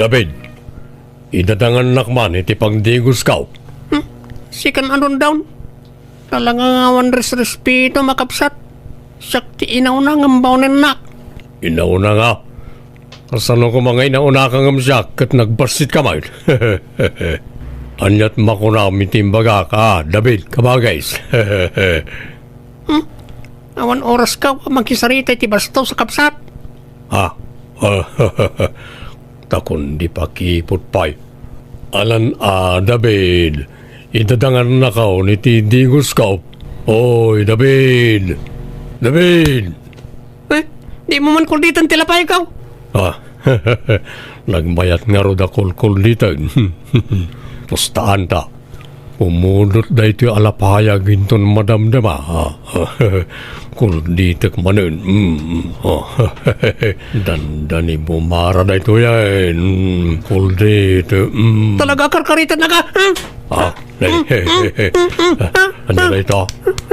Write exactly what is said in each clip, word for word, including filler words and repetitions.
David, idadangannak man iti pagdigosko. Hmm? Sikan a Dondon? Talaga nga awan resrespeto, makapsat. Siak ti inauna ngem baonennak. Inauna nga? Kasano koma nga inaunaka ngem siak ket nagbassitka met? Aniat makunam iti imbagak a David, kabagis? Hmm? Awan orasko a makisarita iti bastos a kabsat. Ha? Ta kundi pakiput pay. Alan a David, idadangannakon iti digosko. Oy, David! David! Eh, dimo man kulditen ti lapayko? Ah, nagmayat ngarud a kulkulditen. Pustaanta. Pumudot daytoy a lapayag inton madamdama. Kulditek manen. Mm. Dandani bumara daytoyen. Mm. Kuldit. Mm. Talaga, karkaritennaka? Hmm? Ah, nay. Ania dayta?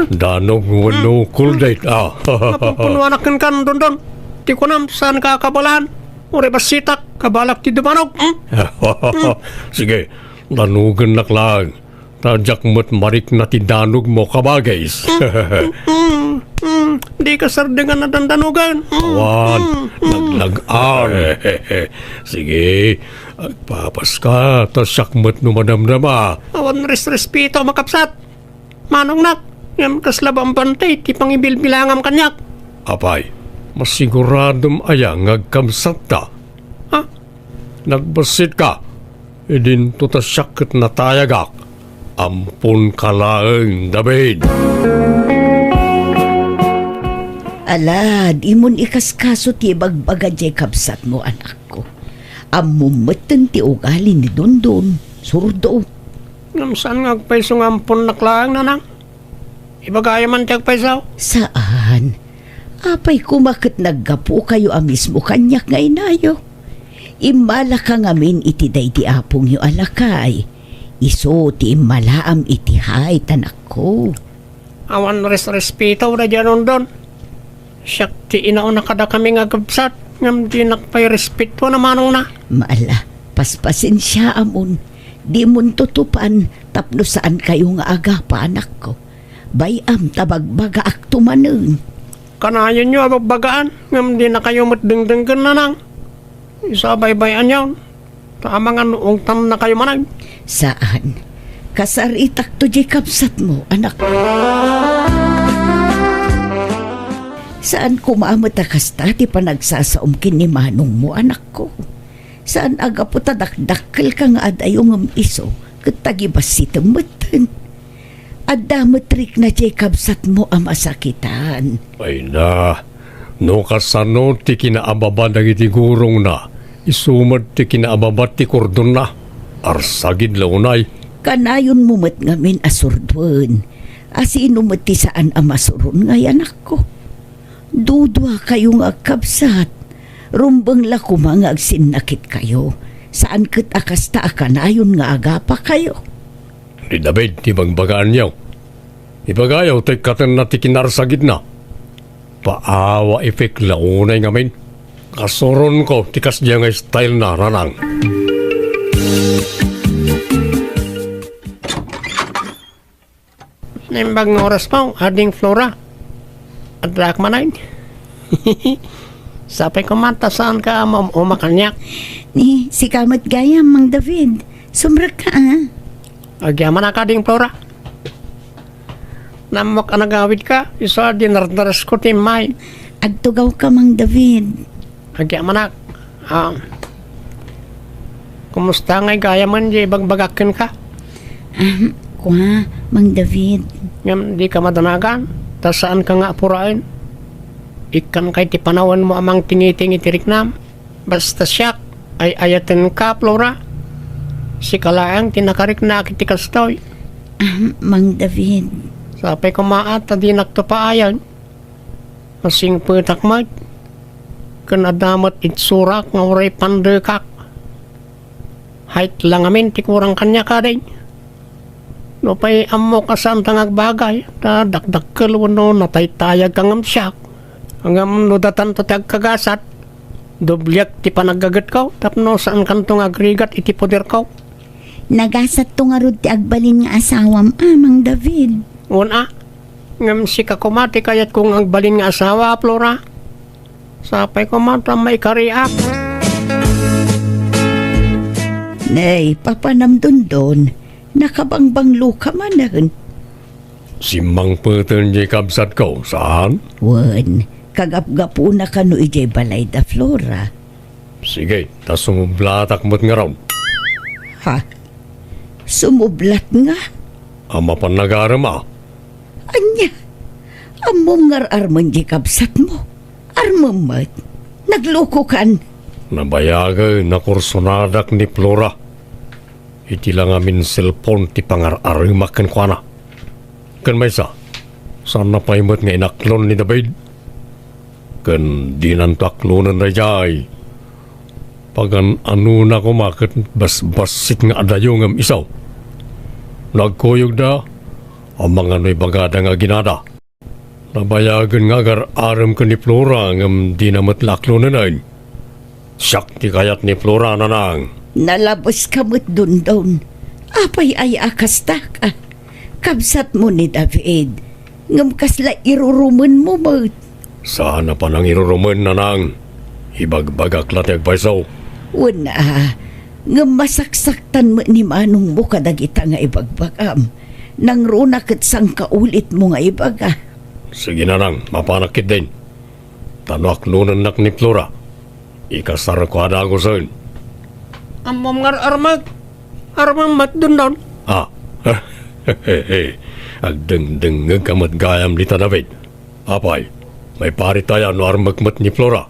Danog wenno kuldit? Ah. Napupunuanak kenka, Dondon. Ti kunam, saanka a kabalaan. Uray bassitak, kabalak ti dumanog. Hmm? Sige, danogennak laeng. Ta diak met marikna ti danogmo, kabagis. Mm, mm, mm. Dika sardengan a dandanogen. Mm, awan, mm, mm. Naglag-an. Sige, agpapaska, ta siak met no madamdama. Awan resrespeto, makapsat. Manongnak, ngem kasla bambantay ti pangibilbilangam kaniak. Apay, masiguradom aya nga agkabsatta? Ha? Nagbassit ka? Idinto ta siak ket natayagak. Amponka laeng, David. Ala, dimon ikaskaso ti ibagbaga diay kabsatmo, anakko. Ammom metten ti ugali ni Dondon, zurdo. Ngem saan nga agpayso nga amponnak laeng, nanang? Ibagayo man ti agpayso? Saan. Apay koma ket naggapukayo a mismo kaniak nga inayo? Immalaka ngamin iti daydi apongyo a lakay. Isu ti immalaam iti hayt, anakko. Awan resrespeto daydi a Dondon. Siak ti inauna kadakami nga agkabsat, ngem dinak pay respetoan a manongna. Maala, paspasensiaamon, dimon tutupan tapno saankayo nga agapa, anakko. Bay-am ta bagbagaakto manen. Kanayonyo a babbagaan, ngem dinakayo met dengdenggen, nanang. Isu a baybay-anyon, ta amangan no ungtannakayo manen. Saan. Kasaritakto diay kabsatmo, anak. Saan koma met a kasta ti panagsasaom ken ni manongmo, anakko. Saan a gapu ta dakdakkelka nga adayo ngem isu ket tagibassitem metten. Adda met rikna diay kabsatmo a masakitan. Ay na, no kasano ti kinaababa dagiti gurongna, isu met ti kinaababa ti kordonna. Arsagid la unay. Kanayonmo met ngamin a surdoen. A sino met ti saan a masuron ngay, anakko? Duduakayo nga agkabsat. Rumbeng la koma nga agsinnakitkayo. Saan ket a kasta a kanayon nga agapakayo. Ni David ti bagbagaanyo. Ibagayo ti katenna ti kinaarsagidna. Paawa ipik la unay ngamin. Kasuronko ti kasdiay nga style na, nanang. Naimbag nga orasmo, Ading Flora. Addaak manen. Sapay koma ta saanka a maum-uma kaniak. Ni, sika met gayam, Mang David. Sumrekka, a. Agyamanak, Ading Flora. Nammok a nagawidka, isu a dinardaresko ti immay. Agtugawka, Mang David. Agyamanak. Ah, kumusta ngay gayamen diay ibagbagak kenka? Ah, kua, Mang David. Ngem dika madanagan, ta saanka nga apuraen. Ikkanka iti panawenmo a mangtingiting iti riknam. Basta siak, ay-ayatenka, Flora. Sika laeng ti nakariknaak iti kastoy. Ah, Mang David. Sapay koma a ta dinakto paayen. Masingpetak met. Ken adda met itsurak nga uray pandekak. Hayt la ngamin ti kurang kaniak, Ading. Nupay ammok a saanta nga agbagay, ta dakdakkel wenno nataytayagka ngem siak. Ngem no datanta ti agkagasat, Dobliak ti panaggagetko tapno saankanto nga agrigat iti poderko. Nagasatto ngarud ti agbalin nga asawam, a, Mang David. Wen a, ngem sika koma ti kayatko nga agbalin nga asawa, Flora. Sapay koma ta maikariak. Nay, papanam, Dondon, nakabangbanglo ka manen. Simmangpeten diay kabsatko, saan? Wen, kagapgapuna kano idiay balayda, Flora. Sige, ta sumublatak met ngarud. Ha? Sumublat nga? A, mapan nga agarem a. Ania? Ammom nga ar-armen diay kabsatmo? Armem met. Naglokokan. Nabayagen a kursonadak ni Flora. Iti la ngamin cellphone ti pangar-aremak kenkuana. Ken maysa, saanna pay met nga inaklon ni David. Ken dinanto aklonen daydiay. Pagan-anona koma ket basbassit nga adayo ngem isu. No agkuyogda, amangan no ibagada nga aginada. Nabayagen nga agar-arem ken ni Flora ngem dina met la aklonenen. Siak ti kayat ni Flora, nanang. Nalabeska met, Dondon. Apay aya a kastak, a? Kabsatmo ni David, ngem kasla irurumenmo met. Saan a panangirurumen, nanang. Ibagbagak la ti agpayso. Wen a, ngem masaksaktan met ni manongmo kadagita nga ibagbagam. Nangruna ket sangkaulitmo nga ibaga. Sige, nanang, mapanak ketdin. Ta no aklonennak ni Flora, ikasarko a dagusen. Ammom nga ar-armek. Armem met, Dondon. A. Agdengdengngegka met gayam dita, David. Apay, maiparit aya no armek met ni Flora?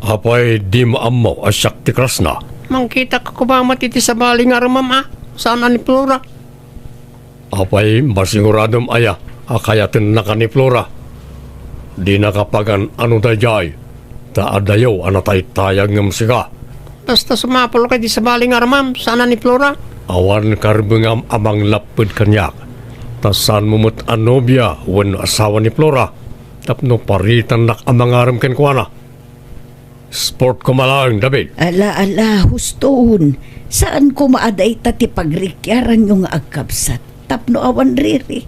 Apay, dimo ammo a siak ti krasna? Mangkitak koma met iti sabali nga armem a, saan a ni Flora. Apay, masiguradom aya a kayatennaka ni Flora? Dinaka pagan-ano daydiay, ta adayo a nataytayag ngem sika. Basta sumapulka iti sabali nga armem, saan a ni Flora. Awan karbengam a manglapped kaniak, ta saanmo met a nobia wenno asawa ni Flora, tapno paritannak a mangarem kenkuana. Sport koma laeng, David. Ala, ala, huston. Saan koma a dayta ti pagrikiaranyo nga agkabsat tapno awan riri.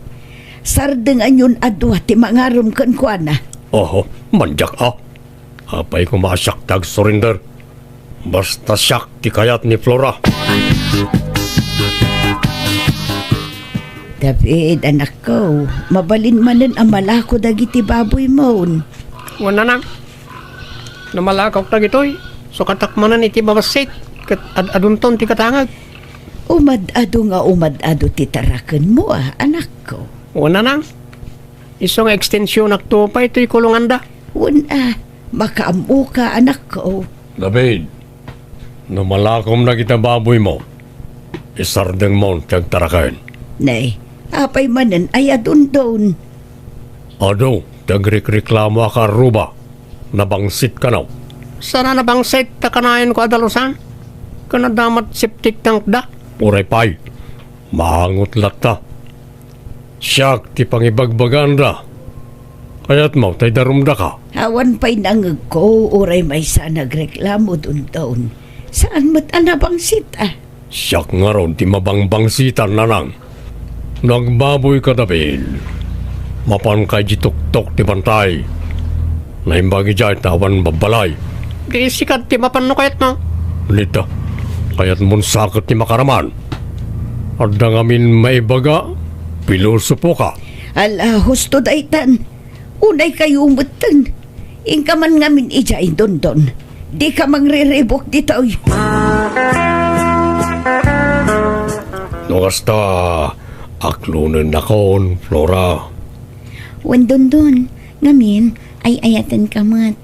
Sardenganyon a dua ti mangarem kenkuana. Oho, mandiak a. Apay koma a siak ti agsurrender. Basta siak ti kayat ni Flora. David, anakko, mabalin manen a malako dagiti baboymon. Wen, nanang. No malakok dagitoy, sukatak manen iti babassit, ket ad-adunton ti katangag. Umad-adu nga umad-adu ti tarakenmo a, anakko. Wen, nanang. Isu nga ekstensionakto pay toy kulonganda. Wen a, makaammoka, anakko. David, no malakom dagita baboymo, isardengmon ti agtaraken. Nay, apay manen aya, Dondon? Adu ti agrikreklamo a kaarruba, nabangsit kano. Saan a nabangsit ta kanayon ko a dalusan? Ken adda met septic tank da. Uray pay, maangot latta. Siak ti pangibagbaganda. Kayatmo ta idarumdaka? Awan pay nangngegko uray maysa a nagreklamo, Dondon. Saan met a nabangsit a. Siak ngarud ti mabangbangsitan, nanang. No agbaboyka, David, mapanka idiay tuktok ti bantay. Naimbag idiay ta awan babbalay. Di sika ti mapan no kayatmo. Nita, kayatmon sa ket ti makaraman. Adda ngamin maibaga, pilosopoka. Ala, husto daytan. Unay kayo metten. Inka man ngamin idiay, Dondon. Dika mangriribuk ditoy. No kasta, aklonennakon, Flora. Wen, Dondon, ngamin, ay-ayatenka met.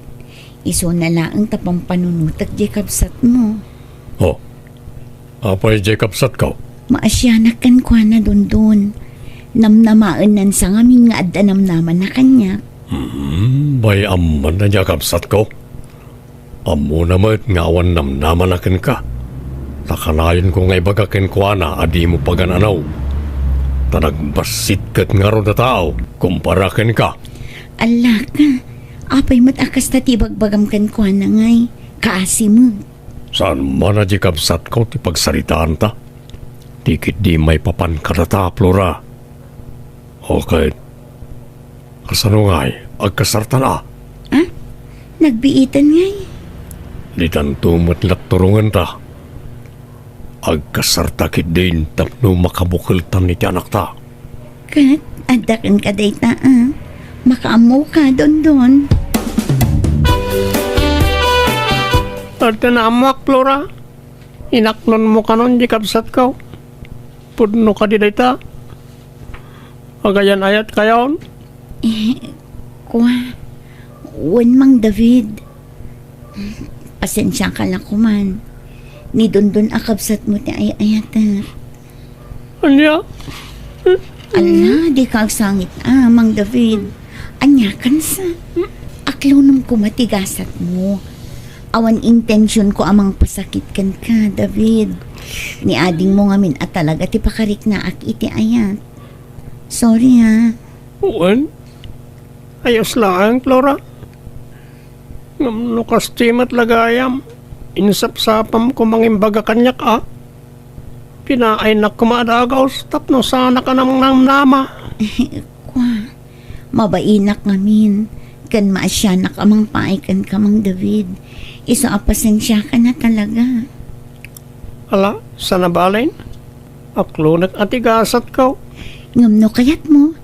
Isuna laeng ta pampanunotek diay kabsatmo. Oh, apay diay kabsatko? Maasianak kenkuana, Dondon. Namnamaennansa ngamin nga adda namnamana kaniak. Hmm, bay-am man a diay kabsatko. Ammona met nga awan namnamana kenka. Ta kanayonko nga ibaga kenkuana a dimo pagan-ano. Ta nagbassit ket ngarud a tao kumpara kenka. Allaka, Apay met a kasta ti ibagbagam kenkuana ngay, kaasi met. Saan man a di kabsatko ti pagsaritaanta? Ti ketdi maipapan kadata, Flora. O ket, kasano ngay, agkasartan a? Ah? Nagbiitan ngay? Ditanto met la turongenta. Agkasarta ketdin tapno makabukeltan iti anakta. Ket, adda kenka dayta a. Makaammoka, Dondon. Adda naammoak, Flora. Inaklonmo kanon di kabsatko. Pudno kadi dayta? Agayan-ayatkayon? Eh, kua. Wen, Mang David. Pasensiaka la koman. Ni Dondon a kabsatmo ti ay-ayatek. Ania? Ala, dika agsangit a, Mang David. Ania kansa? Aklonem koma ti gasatmo. Awan intensionko a mangpasakit kenka, David. Ni adingmo ngamin a talaga ti pakariknaak iti ayat. Sorry, ha. Wen? Ayos laeng, Flora. Ngem no kasta met la gayam, insapsapam koma nga imbaga kaniak a. Pinaaynak koma a dagus tapno saanak a namnamnama. Kua, mabainak ngamin, ken maasianak a mangpaay kenka, Mang David. Isu a pasensiaka na talaga. Ala, saan a balen? Aklonek a ti gasatko. Ngem no kayatmo,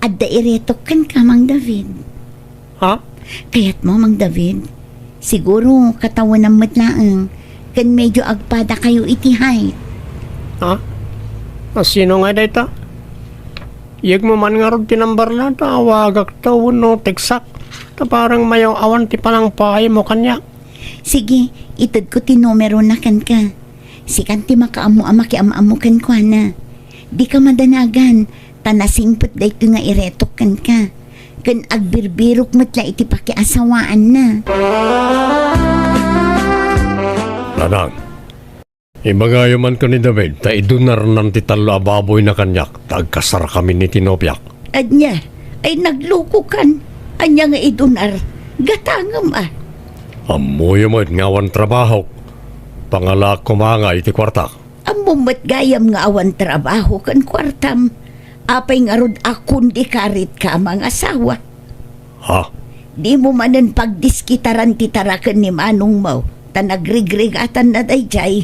adda iretok kenka, Mang David. Ha? Kayatmo, Mang David? Siguro, katawenam met laeng, ken medyo agpadakayo iti height. Ha? A, sino ngay dayta? Yegmo man ngarud ti numberna, ta awagakto wenno tekstak, ta parang mayaw-awan ti panangpaaymo kaniak. Sige, itedko ti numerona kenka. Sikan ti makaammo a makiam-ammo kenkuana. Dika madanagan, ta nasingpet daytoy nga iretok kenka. Ken agbirbirok met la iti pakiasawaanna. Nanang, ibagayo man ken ni David ta idunarnan ti tallo a baboyna kaniak ta agkasarkamin iti nobiak. Ania? Ay, naglukokan. Ania nga idunar? Gatangem a. Ammoyo met nga awan trabahok. Pangalaak koma nga iti kuartak. Ammom met gayam nga awan trabaho ken kuartam. Apay ngarud a kundi karitka a mangasawa? Ha? Dimo manen pagdiskitaran ti taraken ni manongmo, ta nagrigrigatanna daydiay.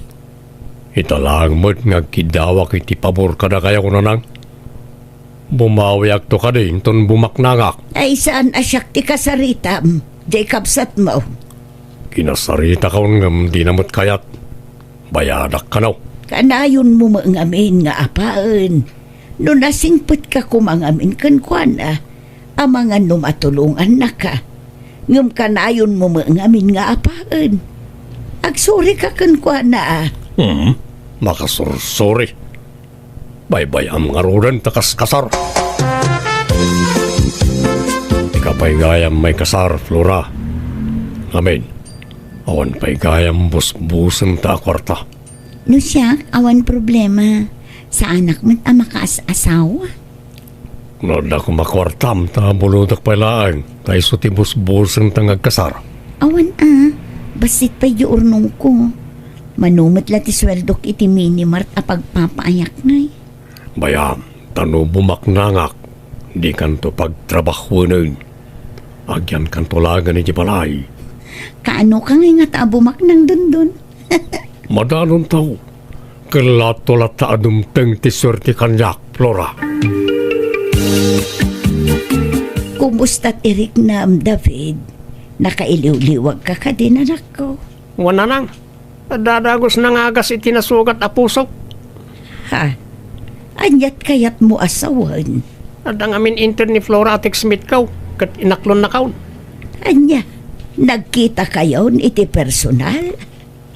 Ita laeng met nga agkiddawak iti pabor kadakayo, Nanang. Bumawiakto kadi inton bumaknangak. Ay, saan a siak ti kasaritam, diay kabsatmo? Kinasaritakon ngem dina met kayat. Bayadak kano. Kanayonmo met ngamin nga apaen. No nasingpetka koma ngamin kenkuana, amangan no matulongannaka. Ngem kanayonmo met ngamin nga apaen. Agsorika kenkuana a. Hmm, makasursori. Baybay-am ngaruden ta kaskasar. Ika pay gayam maikasar, Flora. Ngamin, awan pay gayam busbusenta a kuarta. No siak, awan problema. Saanak met a makaas-asawa. No adda koma kuartam ta bulodak pay laeng, ta isu ti busbusenta nga agkasar. Awan a, bassit pay di urnongko. Mano met la ti sueldok iti minimart a pagpapaayak ngay. Bayam, ta no bumaknangak, dikanto pagtrabahuenen. Agyankanto laengen iti balay. Kaano ka ngay ngata a bumaknang, Dondon? Madanon tao. Ket lato latta a dumteng ti suerte kaniak, Flora. Kumusta ti riknam, David? Nakailiwliwag ka kadi, anakko? Wen, Nanang. Adda dagus nga agas iti nasugat a pusok. Ha? Aniat kayatmo a sawen? Adda ngamin inted ni Flora a text meet ko, ket inaklonnakon. Ania, nagkitakayon iti personal?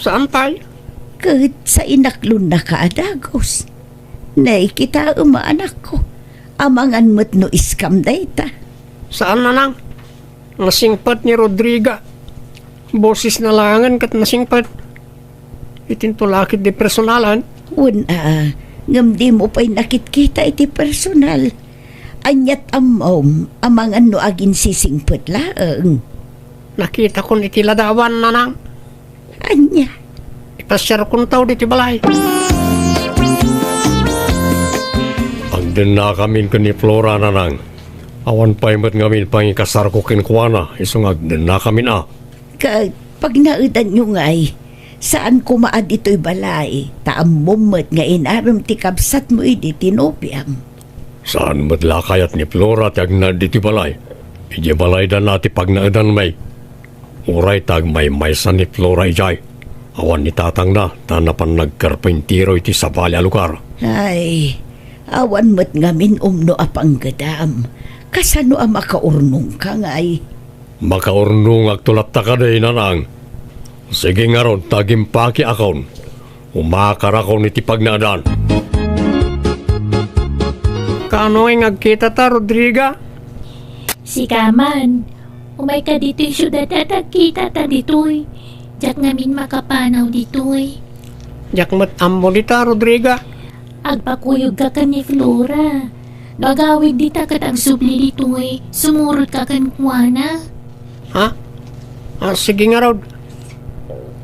Saan pay? Ket sa inaklonnaka a dagus. Nakitaem a, anakko. Amangan met no scam dayta. Saan, Nanang. Nasingpet ni Rodriga. Bosesna laengen ket nasingpet. Itinto la ketdi personalan. Wen a, ngem dimo pay nakitkita iti personal. Ania't ammom, amangan no aginsisingpet laeng? Nakitakon iti ladawan, Nanang. Ania? Ipasiarkonto ditoy balay. Agdennakamin ken ni Flora, Nanang. Awan pay met ngamin pangikasarko kenkuana, isu nga agdennakamin a. Ket pagnaedanyo ngay, saan koma a ditoy balay, ta ammom met nga inarem ti kabsatmo idi ti nobiam. Saan met la kayat ni Flora ti agnaed ditoy balay. Idiay balaydanna ti pagnaedanmi. Uray ta agmaymaysa ni Flora idiay, awan ni tatangna ta napan nagkarpintero iti sabali a lugar. Ay, awan met ngamin umno a panggedam. Kasano a makaurnongka ngay? Makaurnongakto latta kadi, Nanang. Sige ngarud ta agimpakiakon. Umakarakon iti pagnaedan. Kaano nga agkitata, Rodriga? Sika man, umayka ditoy siudad ta agkitata ditoy. Diak ngamin makapanaw ditoy. Diak met ammo dita, Rodriga. Agpakuyogka ken ni Flora. No agawid dita ket agsubli ditoy, sumurotka kenkuana. Ha? Ah, sige ngarud.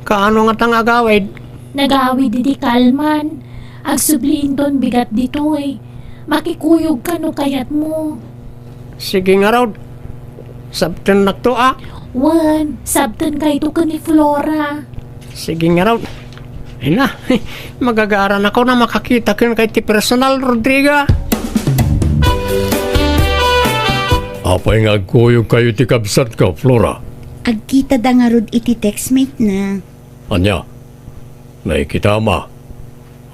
Kaano ngata nga agawid? Nagawid idi kalman. Agsubli inton bigat ditoy. Makikuyogka no kayatmo. Sige ngarud. Sabtennakto a. Wen, sabtenkayto ken ni Flora. Sige ngarud. Ay na, magagaranakon a makakita kenka iti personal, Rodriga. Apay nga agkuyogkayo iti kabsatko, Flora? Agkitada ngarud iti textmate na. Ania? Nakikitam a.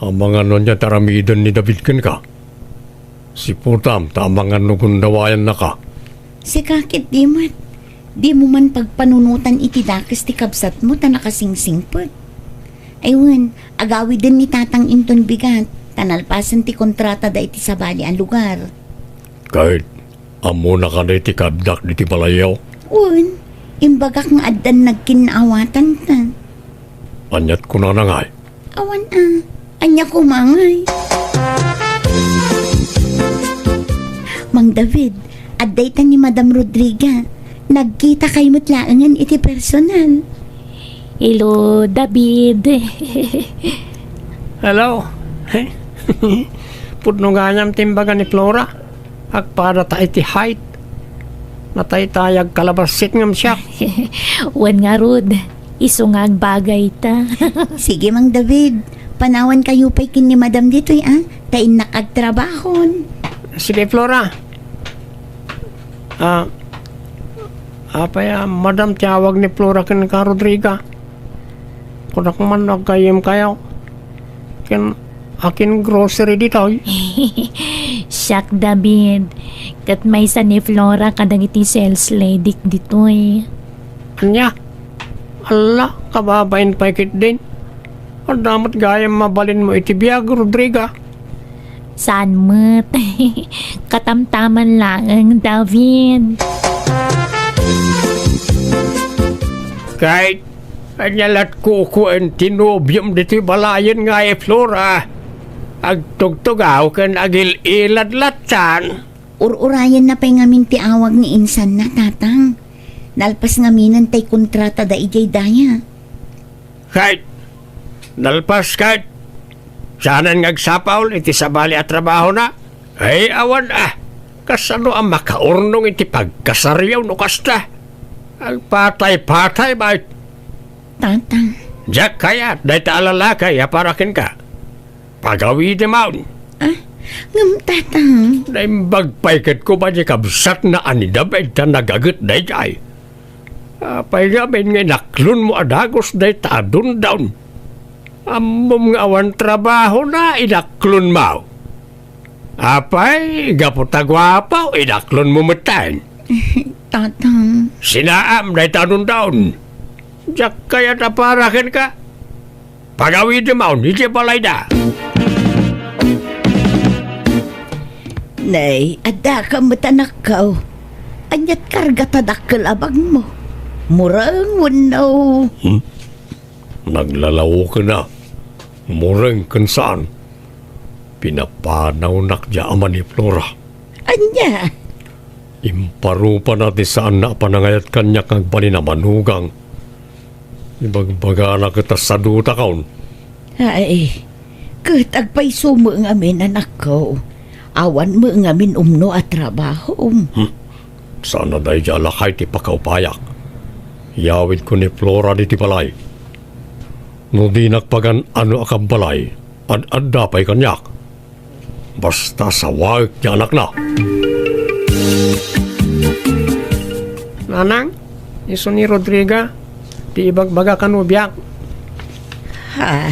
Amangan no ania ti aramiden ni David kenka? Siputam ta amangan no gundawayannaka. Sika ket di met. Dimo man pagpanunotan iti dakes ti kabsatmo ta nakasingsingpet. Ay wen, agawiden ni Tatang inton bigat, ta nalpasen ti kontratada iti sabali a lugar. Ket, ammona kadi ti kaaddak ditoy balayyo? Wen, imbagak nga addan nagkinnaawatanta. Ania't kunana ngay? Awan a. Ania koma ngay? Mang David, adda ita ni Madam Rodriga. Nagkitakay met laengen iti personal. Hello, David. Hello. Pudno gayam ti imbaga ni Flora. Agpadata iti height. Nataytayag kalabassit ngem siak. Wen ngarud, isu nga agbagayta. Sige, Mang David. Panawankayo pay ken ni Madam ditoy, a? Ta innak agtrabahon. Sige, Flora. Ah, apay a Madam ti awag ni Flora kenka, Rodriga? Kunak man no aggayyemkayo. Ken akin grocery ditoy? Siak, David. Ket maysa ni Flora kadagiti sales lady ditoy. Ania? Alla, kababain pay ketdin. Adda met gayam mabalinmo iti biag, Rodriga. Saan met. Katamtaman laeng, David. Kay, ania lat kukuan ti nobiom ditoy balayen nga ay Flora? Agtugtugaw ken agil-ilad lattan. Ur-urayenna pay ngamin ti awag ni insanna, Tatang. Nalpas ngaminen tay kontratada idiay daya. Ket, nalpas ket, saanen nga agsapul iti sabali a trabahona? Ay, awan a. Kasano a makaurnong iti pagkasariaw no kasta? Agpatay-patay, bay. Tatang. Diak kayat dayta a lalaki a para kenka. Pagawidem maon. Ah, ngem, Tatang. Naimbag pay ket koma ni kabsatna a ni David ta nagaget daydiay. Apay ngamin nga inaklonmo a dagus dayta a dundaon? Ammom nga awan trabahona, inaklonmo. Apay, gapu ta guapo, inaklonmo metten. Tatang. Sinaam dayta a dundaon. Diak kayat a para kenka. Pagawidem maon idiay balayda. Nay, addaka met, anakko. Ania't karga ta dakkel a bagmo? Mureng wenno? Hmm? Naglalaoken a. Mureng ken saan. Pinapanawnak diay ama ni Flora. Ania? Imparupana ti saanna a panangayat kaniak nga agbalin a manugang. Ibagbagana ket a sadutakon. Ay, ket agpayso met ngamin, anakko. Awan met ngamin umno a trabahom. Hmm. Saan a daydi a lakay ti pakaupayak. Iyawidko ni Flora ditoy balay. No dinak pagan-ano a kabbalay, ad-adda pay kaniak. Basta sawaek ti anakna. Nanang, isu ni Rodriga, ti ibagbaga kano biag. Ha?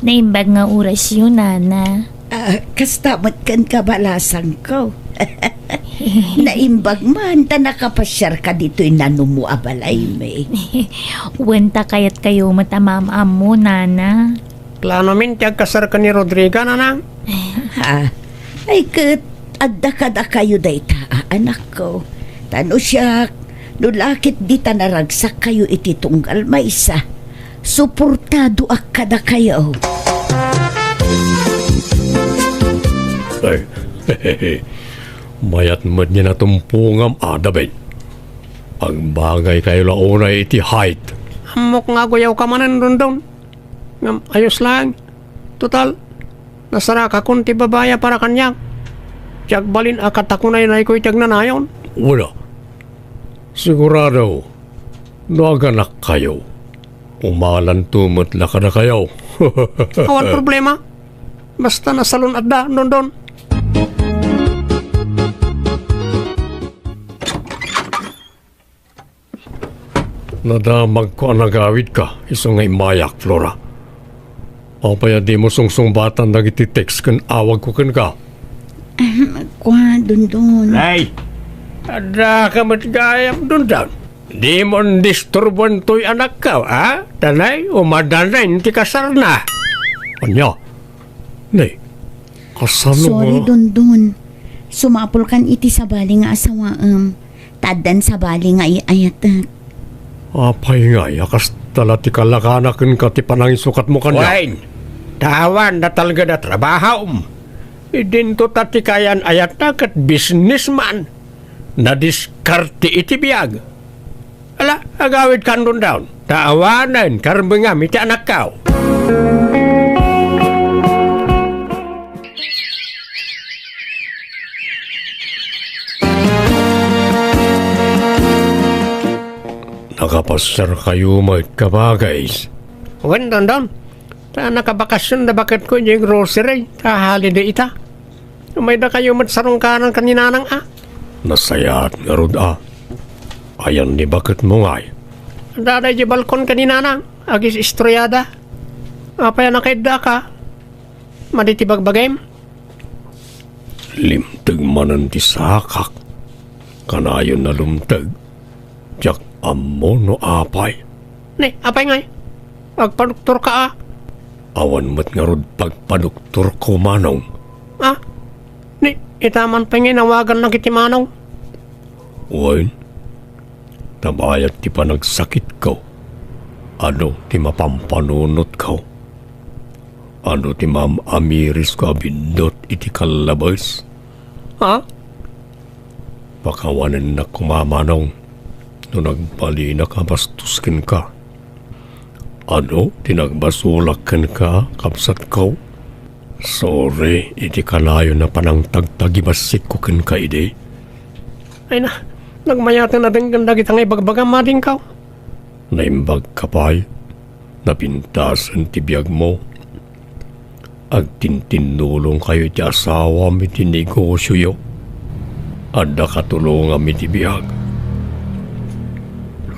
Naimbag nga orasyo, Nana. Ah, kasta met ken kabalasangko. Naimbag man ta nakapasiarka ditoy nanumo a balaymi. Wen ta kayatkayo met a maam-ammo, Nana. Planomin ti agkasar ken ni Rodriga, Nanang? Ha? Ay ket, adda kadakayo dayta, a, anakko. Ta no siak, no la ket dita naragsakkayo iti tunggal maysa, suportadoak kadakayo. Ay, mayat met ni natumpongam a, David. Agbagaykayo la unay iti height. Ammok nga aguyawka manen, Dondon. Ngem ayos laeng. Total, nasarakakon ti babai a para kaniak. Ti agbalin a katakunaynayko iti agnanayon. Wala. Sigurado, no aganakkayo, umalanto met la kadakayo. Awan problema. Basta nasalun-adda, Dondon. Nadamagko a nagawidka, isu nga immayak, Flora. Apay a dimo sungsungbatan dagiti text ken awagko kenka? Ahem, kua, Dondon. Nay, addaka met gayam, Dondon. Dimo disturbuan toy anakko, a? Tanay, umadanen ti kasarna. Ania? Nay, kasano nga? Sorry, Dondon. Sumapulkan iti sabali nga asawaem. Ta addan sabali nga ay-ayatek. Apay ngay a kasta la ti kalakana kenka ti panangisukatmo kaniak? Wen, ta awan natalged a trabahom. Idinto ta ti kaayan-ayatna ket businessman. Nadiskarte iti biag. Ala, agawidkan, Dondon, ta awanen karbengam iti anakko. Nakapasiarkayo met, kabagis? Wen, Dondon. Ta nakabakasyon da baketko idiay grocery, ta holiday ita. Umaydakayo met sarungkaran ken ni Nanang a. Nasayaat ngarud a. Ayan ni baketmo ngay? Adda idiay balkon ken ni Nanang, agis-istoriada. Apay a nakaiddaka? Madi ti bagbagim? Limteg manen ti sakak. Kanayon a lumteg. Diak ammo no apay. Ni, apay ngay? Agpadoktorka a? Awan met ngarud pagpadoktorko, manong. A? Ni, ita man pay ngay nawagannak iti manong? Wen, ta bayat ti panagsakitko, adu ti mapampanunotko? Adu ti maam-amirisko a biddut iti kallabes? A? Pakawanennak koma, manong, no nagbalinak a bastos kenka. Adu ti nagbasolak kenka, kabsatko? Sorry iti kanayon a panangtagtagibassikko kenka idi. Ay na, nagmayaten a denggen dagita nga ibagbagam, madingkaw. Naimbagka pay, napintasen ti biagmo. Agtintinnulongkayo iti asawam iti negosioyo. Adda katulongam iti biag.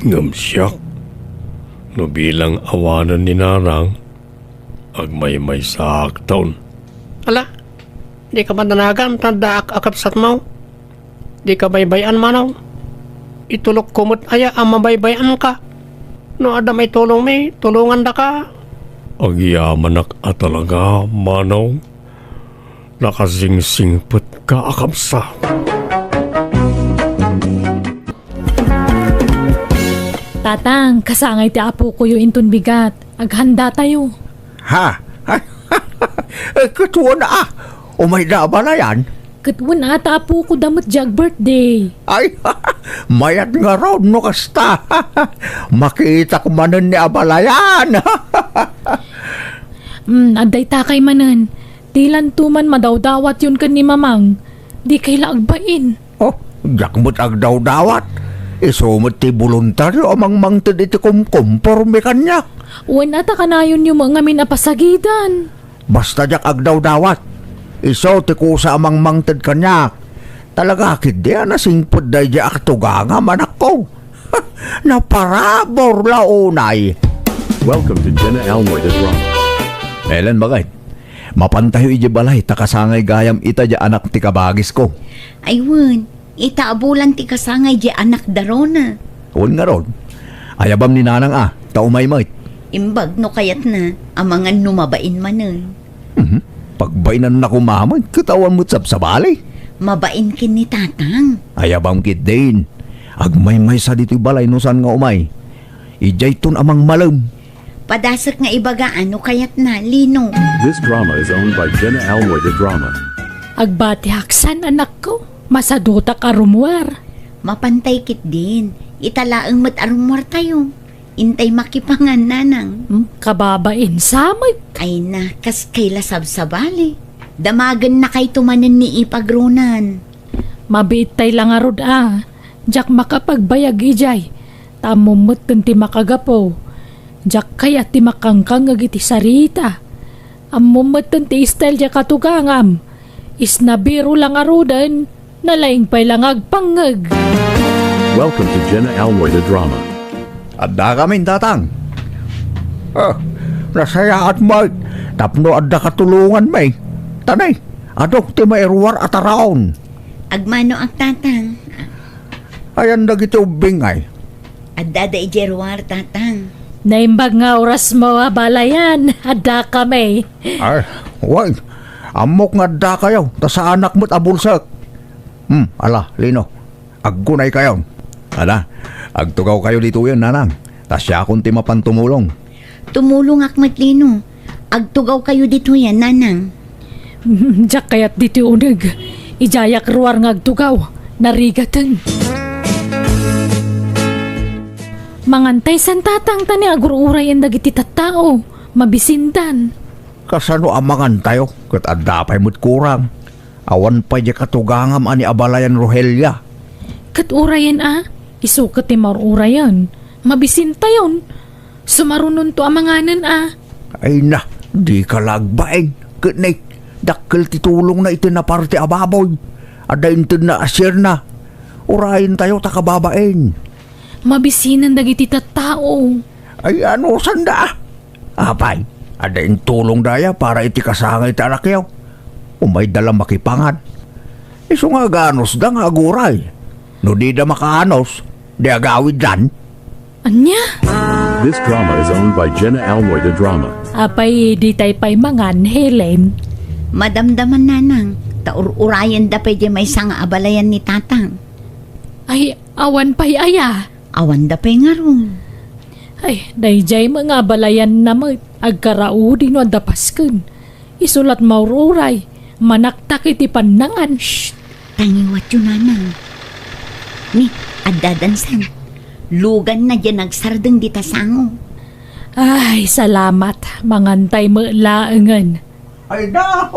Ngem siak, no bilang awanen ni Nanang, agmaymaysaakton. Ala, dika madanagan ta addaak a kabsatmo. Dika baybay-an, manong. Itulokko met aya a mabaybay-anka? No adda maitulongmi, tulongandaka. Agyamanak a talaga, manong. Nakasingsingpetka a kabsat. Tatang, kasangay ti apokoyo inton bigat. Aghanda tayo. Ha? Ket wen a, umayda a balayan. Ket wen a ta apoko da met diay ag-birthday. Ay, mayat ngarud no kasta. Makitak manen ni abalayan. Hmm, adda itakay manen. Dilanto man madawdawatyon ken ni Mamang. Dikay la agbain. Oh, diak met agdawdawat. Isu met ti boluntario a mangmangted iti kumkomporme kaniak. Wen a ta kanayonyo met ngamin a pasagidan. Basta diak agdawdawat. Isu ti kusa a mangmangted kaniak. Talaga ketdi a nasingpet daydiay a katugangam, anakko. Naparabur la unay. Welcome to Jenna Almoy the Drama. Ellen, bakit? Mapantayo idiay balay ta kasangay gayam ita diay anak ti kabagisko. Ay wen, ita a bulan ti kasangay diay anak da Rona. Wen ngarud, ayabam ni Nanang a, ta umay met. Imbag no kayatna, amangan no mabain manen. Mhm. Pagbainanna koma met, ket awan met sabsabali. Mabain ken ni Tatang. Ayabam ketdin. Agmaymaysa ditoy balay no saan nga umay. Idiayton a mangmalem. Padasek nga ibaga no kayatna, Lino. This drama is owned by Jenna Almoy the Drama. Agbatiak san, anakko. Masadutak a rummuar. Mapantay ketdin. Ita laeng met a rummuartayo. Intay makipangan, Nanang. Hmm, kababain sa met. Ay na, kaskay la sabsabali. Damagennakayto manen ni ipag Ronan. Mabiittay la ngarud a. Diak makapagbayag idiay. Ta ammom metten ti makagapu. Diak kayat ti makangkangngeg iti sarita. Ammom metten ti style diay katugangam. Isnabiro la ngaruden, nalaing pay la nga agpangngeg. Welcome to Jenna Almoy the Drama. Addakamin, Tatang. Ah, nasayaat met tapno adda katulonganmi. Tanay, adok ti mairuar a taraon. Agmanoak, Tatang. Ayan dagiti ubbing ay. Addada idiay ruar, Tatang. Naimbag nga orasmo, abalayan. Addakami. Ay, wen. Ammok nga addakayo, ta saanak met a bulsek. Hmm, ala, Lino. Aggunaykayon. Ala, agtugawkayo ditoyen, Nanang. Ta siakon ti mapan tumulong. Tumulongak met, Lino. Agtugawkayo ditoyen, Nanang. Diak kayat ditoy uneg. Idiayak ruar nga agtugaw. Narigaten. Mangantay san, Tatang, ta ni agur-urayen dagiti tattao. Mabisindan. Kasano a mangantayo? Ket adda pay met kurang. Awan pay diay katugangam a ni abalayan Rohelia. Ket urayen a, isu ket ti maur-urayen. Mabisintayon. Sumarunonto a manganen a. Ay na, dika la agbain. Ket ne, dakkel ti tulongna iti naparte a baboy. Adda intedna a sierna. Urayentayo ta kababain. Mabisinen dagiti tattao. Ay, ano sanda? Apay, adda intulongda aya para iti kasangay ti anakyo? Umayda la makipangan. Isu nga aganusda nga aguray. No dida makaanos, di agawiddan. Ania? This drama is owned by Jenna Almoy the Drama. Apay, ditay pay mangan, Helen? Madamdaman, Nanang, ta ur-urayenda pay diay maysa nga abalayan ni Tatang. Ay, awan pay aya? Awanda pay ngarud. Ay, daydiay met nga abalayanna met, agkaraudi no adda pasken. Isu la't maur-uray, manaktak iti pannangan. Shh! Tangiwatyo, Nanang. Ni, adda dansan. Luganna diay nagsardeng dita sango. Ay, salamat. Mangantay met laengen. Ay, da,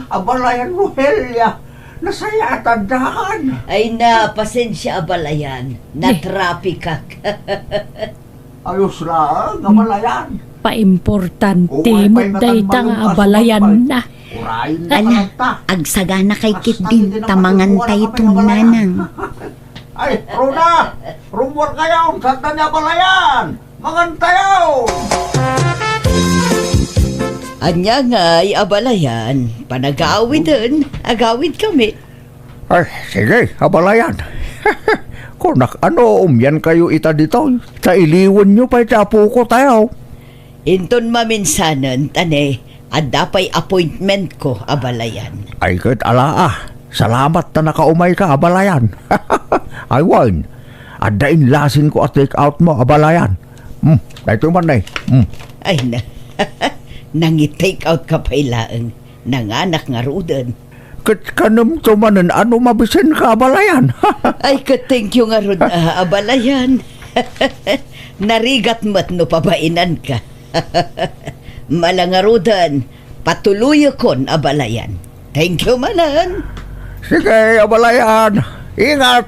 abalayan, Rogelia. Nasayaat addan. Ay na, pasensia, abalayan. Natrapikak. Ayos laeng, abalayan. Paimportante met dayta nga abalayanna. Urayen na. Ala, agsagana kay ketdin, ta mangantayton, Nanang. Ay, Rona! Rummuarkayon, sanda ni abalayan! Mangantayo! Ania ngay, abalayan, panagawiden, agawidkami. Ay, sige, abalayan. Kunak, ano, umiankayo ita ditoy? Ta iliwenyo pay ti apoko tayo. Inton maminsanen, ta ne, adda pay appointmentko, abalayan. Ay, ket ala a. Salamat ta nakaumayka, abalayan. Ay, wen, adda inlasinko a take outmo, abalayan. Hmm, daytoy man, ne. Hmm. Ay na. Nangi-take outka pay laeng. Nanganak ngaruden. Ket kanemto manen a no mabisinka, abalayan. Ay, ket thank you ngarud, a, abalayan. Narigat met no pabainanka. Ala ngaruden, patuloyekon, abalayan. Thank you manen. Sige, abalayan. Ingat.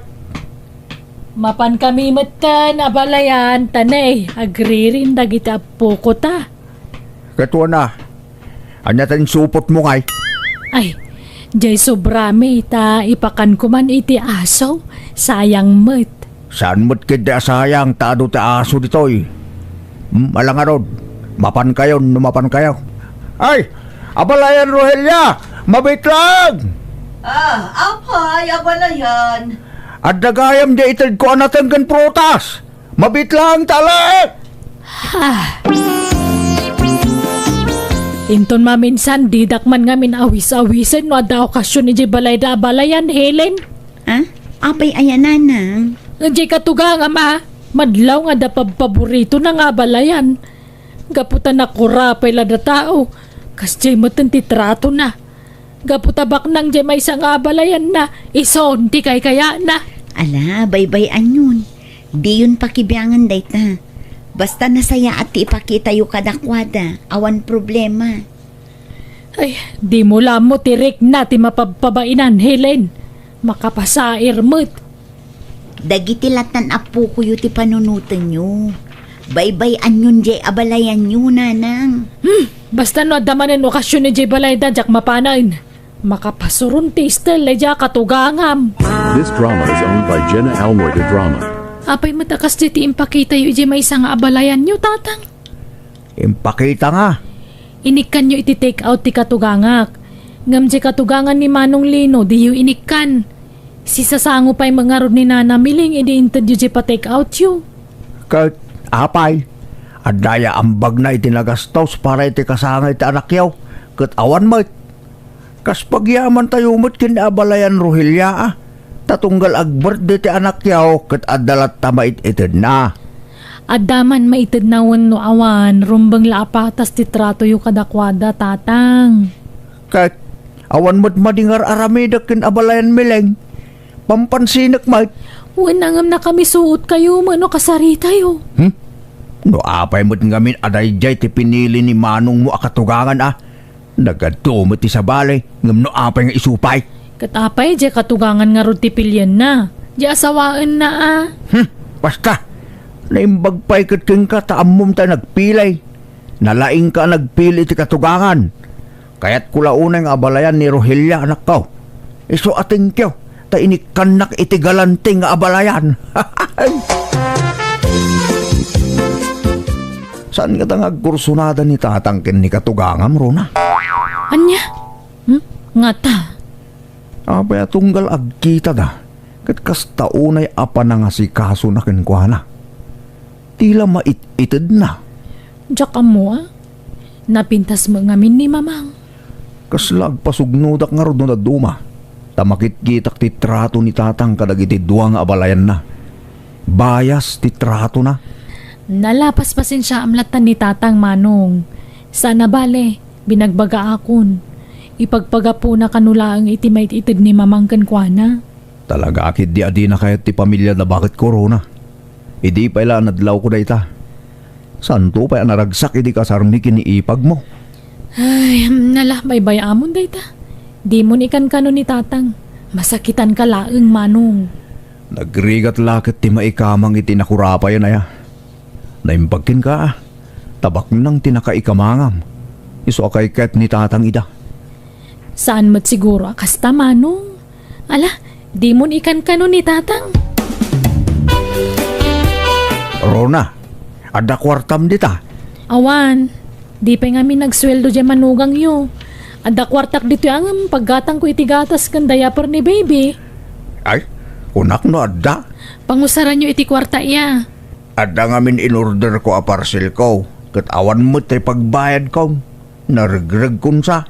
Mapankami metten, abalayan, ta ne, agririm dagiti appoko ta. Ket wen a, ania ti insupotmo ngay? Ay, jay sobrami ta ipakanko man iti aso, sayang met. Saan met ketdi a sayang ta adu ti aso ditoy? Hmm, ala ngarud, mapankayon no mapankayo. Ay, abalayan Rogelia, mabiit lang! Ah, apay, abalayan. Adda gayam jay itedko a nateng ken prutas. Mabiit lang, tala! Ah. Inton maminsan, didak man ngamin awis-awisen no adda okasion idiay balayda, abalayan, Helen. Ah? Apay aya, nanang? Diay katugangam a, madlaw nga adda pabpaboritona nga abalayan. Gapu ta nakurapay la datao, kasdiay metten ti tratona. Gapu ta baknang diay maysa nga abalayanna, isun ti kaykayatna. Ala, baybay-anyon. Diyon pakibiangan dayta. Basta nasayaat ti ipakitayo kadakuada, awan problema. Ay, dimo la ammo ti rikna ti mapabpabainan, Helen. Makapasair met. Dagiti lattan appokoyo ti panunotenyo. Baybay-anyon diay abalayanyo, nanang. Hmm, basta no adda manen okasion idiay balayda, diak mapanen. Makapasuron ti istel idiay katugangam. This drama is owned by Jenna Almoy de Drama. Apay met a kasdiay ti impakitayo idiay maysa nga abalayanyo, tatang? Impakita nga. Inikkanyo iti take out ti katugangak. Ngem diay katugangan ni Manong Lino, diyo inikkan. Sisasango pay met ngarud ni Nana Miling idi intedyo diay pa-take outyo. Ket, apay, adda aya ambagna iti nagastos para iti kasangay ti anakyo, ket awan met. Kas pagyamantayo met ken ni abalayan Rogelia, a, ta tunggal ag-birthday ti anakyo ket adda latta mait-itedna. Adda man maitedna wenno awan, rumbeng la a patas ti tratoyo kadakuada, tatang. Ket awan met madi nga ar-aramidek ken abalayan Miling. Pampansinek met. Wen a ngem nakamisuotkayo wenno kasaritayo. Hmm? No apay met ngamin a daydiay ti pinili ni manongmo a katugangan a, Nagadu met ti sabali, ngem no apay nga isu pay? Ket apay, diay katugangan ngarud ti pilienna? Diay asawaenna a? Hmm, basta! Naimbag pay ket kenka ta ammom tay nagpili. Nalaingka a nagpili iti katugangan. Kayatko la unay nga abalayan ni Rogelia, anakko. Isu a thank you, ta inikkannak iti galante nga abalayan. Saan ngata nga agkursunada ni tatang ken ni katugangam, Rona? Ania? Hmm? Ngata? Apay a tunggal agkitada, ket kasta unay a panangasikasona kenkuana. Ti la mait-itedna. Diak ammo a. Napintas met ngamin ni Mamang. Kasla agpasugnodak ngarud no dadduma, ta makitkitak ti trato ni tatang kadagiti dua nga abalayanna. Bayas ti tratona. Nala, paspasensiaam latta ni tatang, manong. Saan a bale, binagbagaakon. Ipagpagapuna kano laeng iti mait-ited ni Mamang kenkuana. Talaga ketdi a dina kayat ti pamiliada, baket korona. Idi pay la a nadlawko dayta. Saanto pay a naragsak idi kasarmi ken ni ipagmo. Ay, nala, baybay-amon dayta. Dimon ikankano ni tatang. Masakitanka laeng, manong. Nagrigat la ket ti maikamang iti nakurapayen aya. Naimbag kenka, a. Ta baknang ti nakaikamangam. Isu a kaykayat ni tatang ida. Saan met siguro a kasta, manong. Ala, dimon ikankano ni tatang. Rona, adda kuartam dita? Awan, di pay ngamin nagsueldo diay manugangyo. Adda kuartak ditoy a ngem paggatangko iti gatas ken diaper ni baby. Ay, kunak no adda. Pangusaranyo iti kuarta iya. Adda ngamin inorderko a parcelko, ket awan met ti pagbayadko. Naregregkon sa.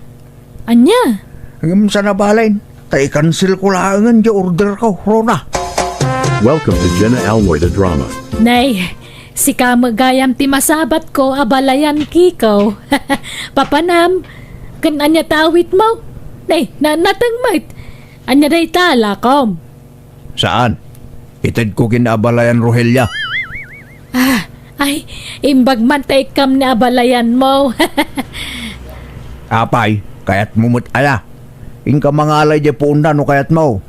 Ania? Ngem saan a bale, ta ikanselko laengen ti orderko, Rona. Welcome to Jenna Almoy the Drama. Nay, sika met gayam ti masabatko, abalayan Kiko. Papanam, ken ania ti awitmo? Nay, na, nateng met. Ania dayta, lakom? Saan? Itedko ken ni abalayan Rogelia. Ah, ay, imbag man ta ikkam ni abalayanmo. Apay, kayatmo met aya? Inka mangala idiay puonda no kayatmo.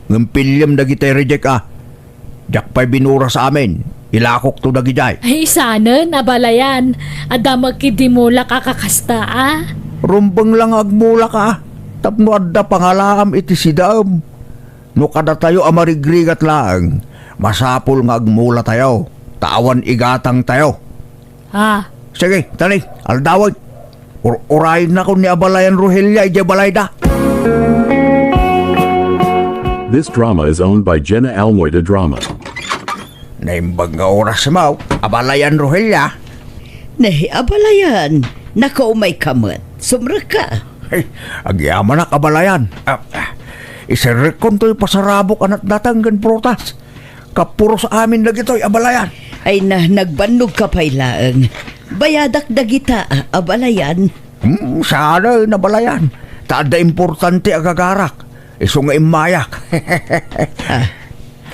Ngem piliem dagiti reject a. Diak pay binuras amin. Ilakokto dagidiay. Ay, isanen, abalayan. Adda met ket dimulak a kakasta, a? Rumbeng la nga agmulak, a. Tapno adda pangalaam iti sidaem. No kadatayo a marigrigat laeng, masapul nga agmulatayo, ta awan igatangtayo. Ah. Sige, tani, aldawen. Ur-, urayennakon ni abalayan Rogelia idiay balayda. This drama is owned by Jenna Almoy de Drama. Naimbag nga oras mo, abalayan Rogelia. Nay, abalayan, nakaumayka met. Sumrekka. Ay, agyamanak, abalayan. Ah, ah, iserrekkon toy pasarabok a natnateng ken prutas. Kapuros amin dagitoy, abalayan. Ay na, nagbannogka pay laeng. Bayadak dagita, a, abalayan. Hmm, saan a nabalayan. Ta adda importante a gagarak. Isu nga immayak. Ah,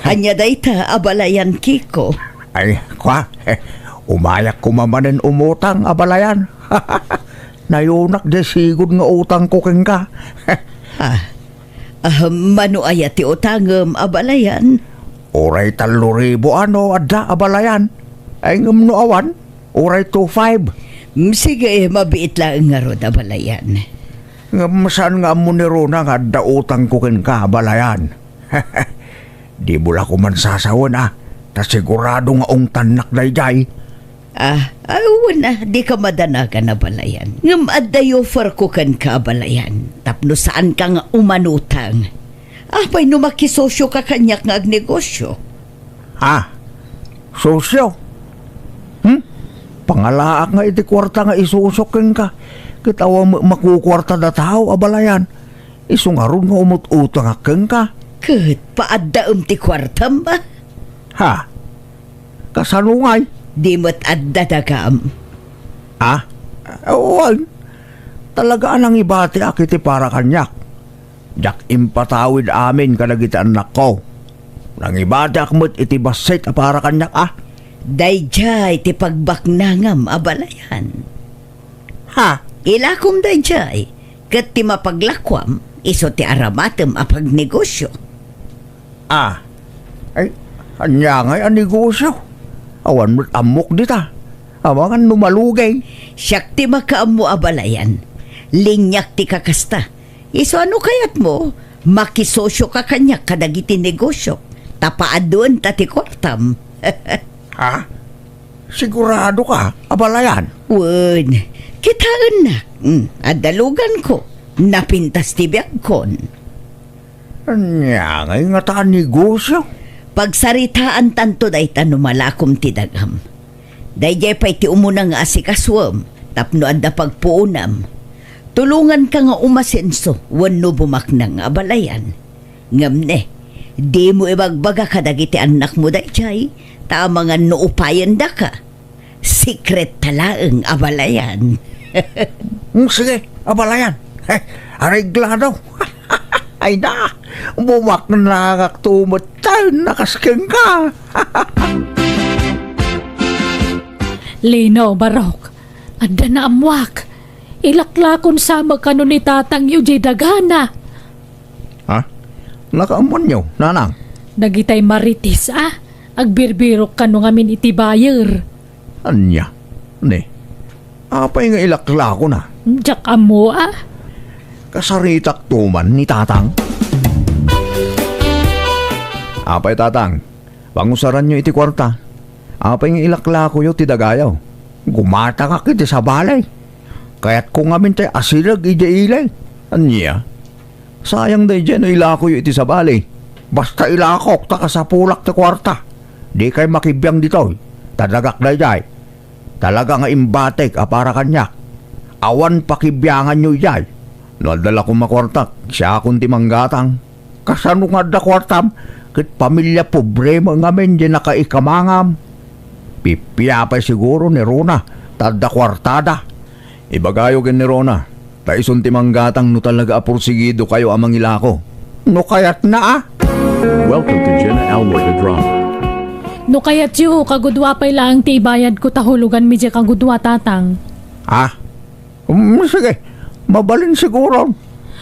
ania dayta, abalayan Kiko? Ay, kwa, umayak koma manen umutang, abalayan. Nayunak diay sigud nga utangko kenka. Ah, ah, mano aya ti utangem, abalayan? Uray tallo ribu a no adda, abalayan. Ay, ngem no awan, uray two five. Mm, sige, mabiit laeng ngarud, abalayan. Ngem saan nga ammo ni Rona nga adda utangko kenka, abalayan. Dimo la koman sasawen, a, ta sigurado nga ungtannak daydiay. Ah, ah, wen a, dika madanagan, abalayan. Ngem adda offerko kenka, abalayan, tapno saanka nga umanutang. Apay no makisosioka kaniak nga agnegosio? Ha? Sosio? Hmm? Pangalaak nga iti kuarta nga isusok kenka. Ket awan met makukuartada tao, abalayan. Isu ngarud nga umut-utangak kenka. Ket paaddaem ti kuartam, a? Ha? Kasano ngay? Di met adda dagam. Ah? Wen. Talaga a nangibatiak iti para kaniak. Diak impatawid amin kadagiti annakko. Nangibatiak met iti bassit a para kaniak, a. Daydiay ti pagbaknangam, abalayan. Ha? Ilakom daydiay, ket ti mapaglakuam, isu ti aramatem a pagnegosio. Ah. Ay, ania ngay a negosio? Awan met ammok dita. Amangan no maluging. Siak ti makaammo, abalayan. Liniak ti kakasta. Isu a no kayatmo, makisosioka kaniak kadagiti negosio, ta paadduenta ti kuartam. Ha? Siguradoka, abalayan? Wen, kitaennak. Mm, adda luganko. Napintas ti biagkon. Ania ngay ngata a negosio? Pagsaritaantanto dayta no malakom ti dagam. Daydiay pay ti umuna nga asikasuem tapno adda pagpuonam. Tulonganka nga umasenso wenno bumaknang, abalayan. Ngem ne, dimo ibagbaga kadagiti annakmo daydiay, ta amangan no upayendaka. Sikretta laeng, abalayan. Mm, sige, abalayan. Heh, areglado. Ay na, bumaknangakto metten a kas kenka. Lino, Barok, adda naammoak. Ilaklakon sa met kano ni tatangyo diay dagana. Ha? Nakaammoanyo, nanang? Dagitay marites a, agbirbirok kano ngamin iti buyer. Ania? Ne? Apay nga ilaklakona? Diak ammo a. Kasaritakto man ni tatang. Apay, tatang, pangusaranyo iti kuarta. Apay nga ilaklakoyo ti dagayo? Gumatangak iti sabali. Kayatko ngamin tay asideg idiay ili. Ania? Sayang daydiay no ilakoyo iti sabali. Basta ilakok ta kasapulak ti kuarta. Dikay makibiang ditoy. Ta dagak daydiay. Talaga nga imbatik a para kaniak. Awan pakibianganyo idiay. No adda la koma kuartak, siakon ti manggatang. Kasano nga adda kuartam? Ket pamilia pobre met ngamin diay nakaikamangam. Pipiapay siguro ni Rona ta adda kuartada. Ibagayo ken ni Rona. Ta isun ti manggatang no talaga a porsigidokayo a mangilako. No kayatna a. Welcome to Jenna Almoy the Drama. No kayatyo, kagudua pay laeng ti ibayadko ta huluganmi diay kagudua, Tatang. Ah? Mm, sige. Mabalin siguro.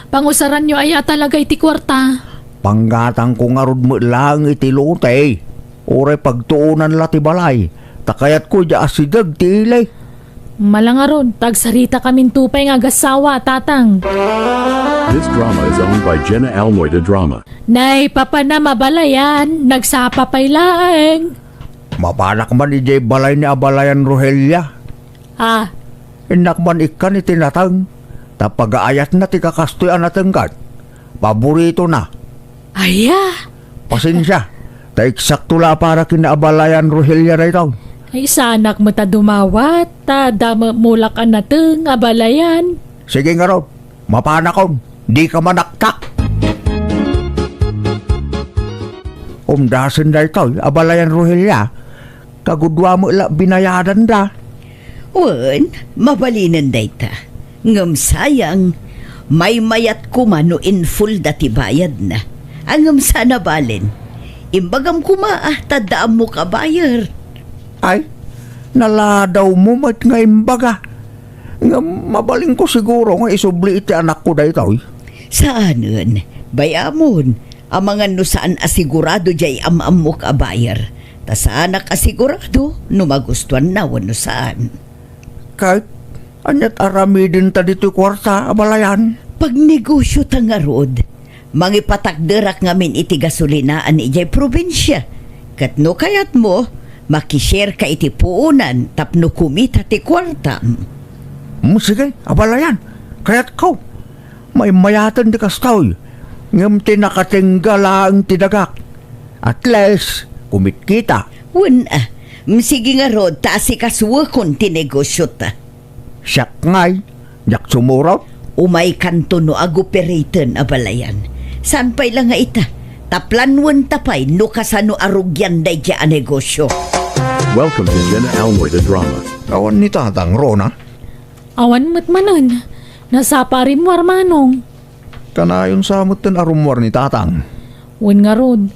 Pangusaranyo aya talaga iti kuarta? Panggatangko ngarud met laeng iti lote. Uray pagtuonan la ti balay. Ta kayatko diay asideg ti ili. Mala ngarud, ta agsaritakaminto pay nga agassawa, Tatang. This drama is owned by Jenna Almoy the Drama. Nay, papanam a balayan, nagsapa pay laeng. Mapanak man idiay balay ni abalayan Rogelia. Ah. Innak man ikkan iti nateng, ta pagaayatna ti kakastoy a nateng ket paboritona. Aya? Pasensia, ta eksakto la a para ken ni abalayan Rogelia daytoy. Ay, saanak met a dumawat, ta adda met mulak a nateng, abalayan. Sige ngarud, mapanakon, dika manaktak. Umdasen daytoy, abalayan Rogelia, kagudua met la binayadanda. Wen, mabalinen dayta. Ngem sayang, maymayat koma no in full da ti bayadna. A, ngem saan a balen. Imbagam koma, ah, ta adda ammok a buyer. Ay, naladawmo met nga imbaga. Ngem mabalinko siguro nga isubli iti anakko daytoy. Saanen, bay-amon, amangan no saan a sigurado diay am-ammok a buyer. Ta saanak a sigurado no magustuanna wenno saan. Ket, aniat aramidenta ditoy kuarta, abalayan? Pagnegosiota ngarud. Mangipatakderak ngamin iti gasolinaan idiay probinsia. Ket no kayatmo, makishareka iti puonan tapno kumita ti kuartam. Mm, sige, abalayan. Kayatko. Maymayaten ti kastoy. Ngem ti nakatengga laeng ti dagak. At least, kumitkita. Wen, ah, mm, sige ngarud, ta asikasuekon ti negosiota. Siak ngay, diak sumurot. Umaykanto no agoperaten, abalayan. Saan pay la nga ita? Taplanwenta pay no kasano a rugian daydiay a negosio. Welcome to Jenna Almoy the Drama. Awan ni Tatang Rona? Awan met manen. Nasapa a rimmuar, Manong. Kanayon sa metten a rummuar ni Tatang. Wen ngarud,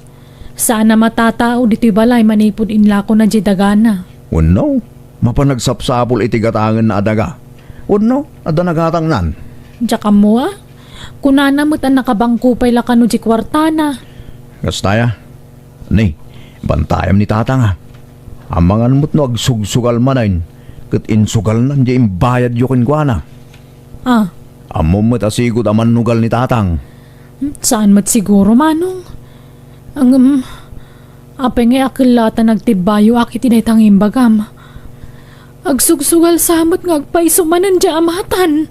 saan a matatao ditoy balay manipud inlakona diay dagana. Wenno, mapan nagsapsapul iti gatangenna a daga. Wenno, adda nagatangnan. Diak ammo a. Kunana met a nakabangko pay la kano diay kuartana. Kasta aya. Ni, bantayam ni Tatang a. Amangan met no agsugsugal manen, ket insugalnan diay imbayadyo kenkuana. Ah. Ammom met a sigud a mannugal ni Tatang. Hmm, saan met siguro, Manong? Ngem, apay ngay a kella ta nagtibbayoak iti dayta nga imbagam? Agsugsugal sa met nga agpayso manen diay a matan.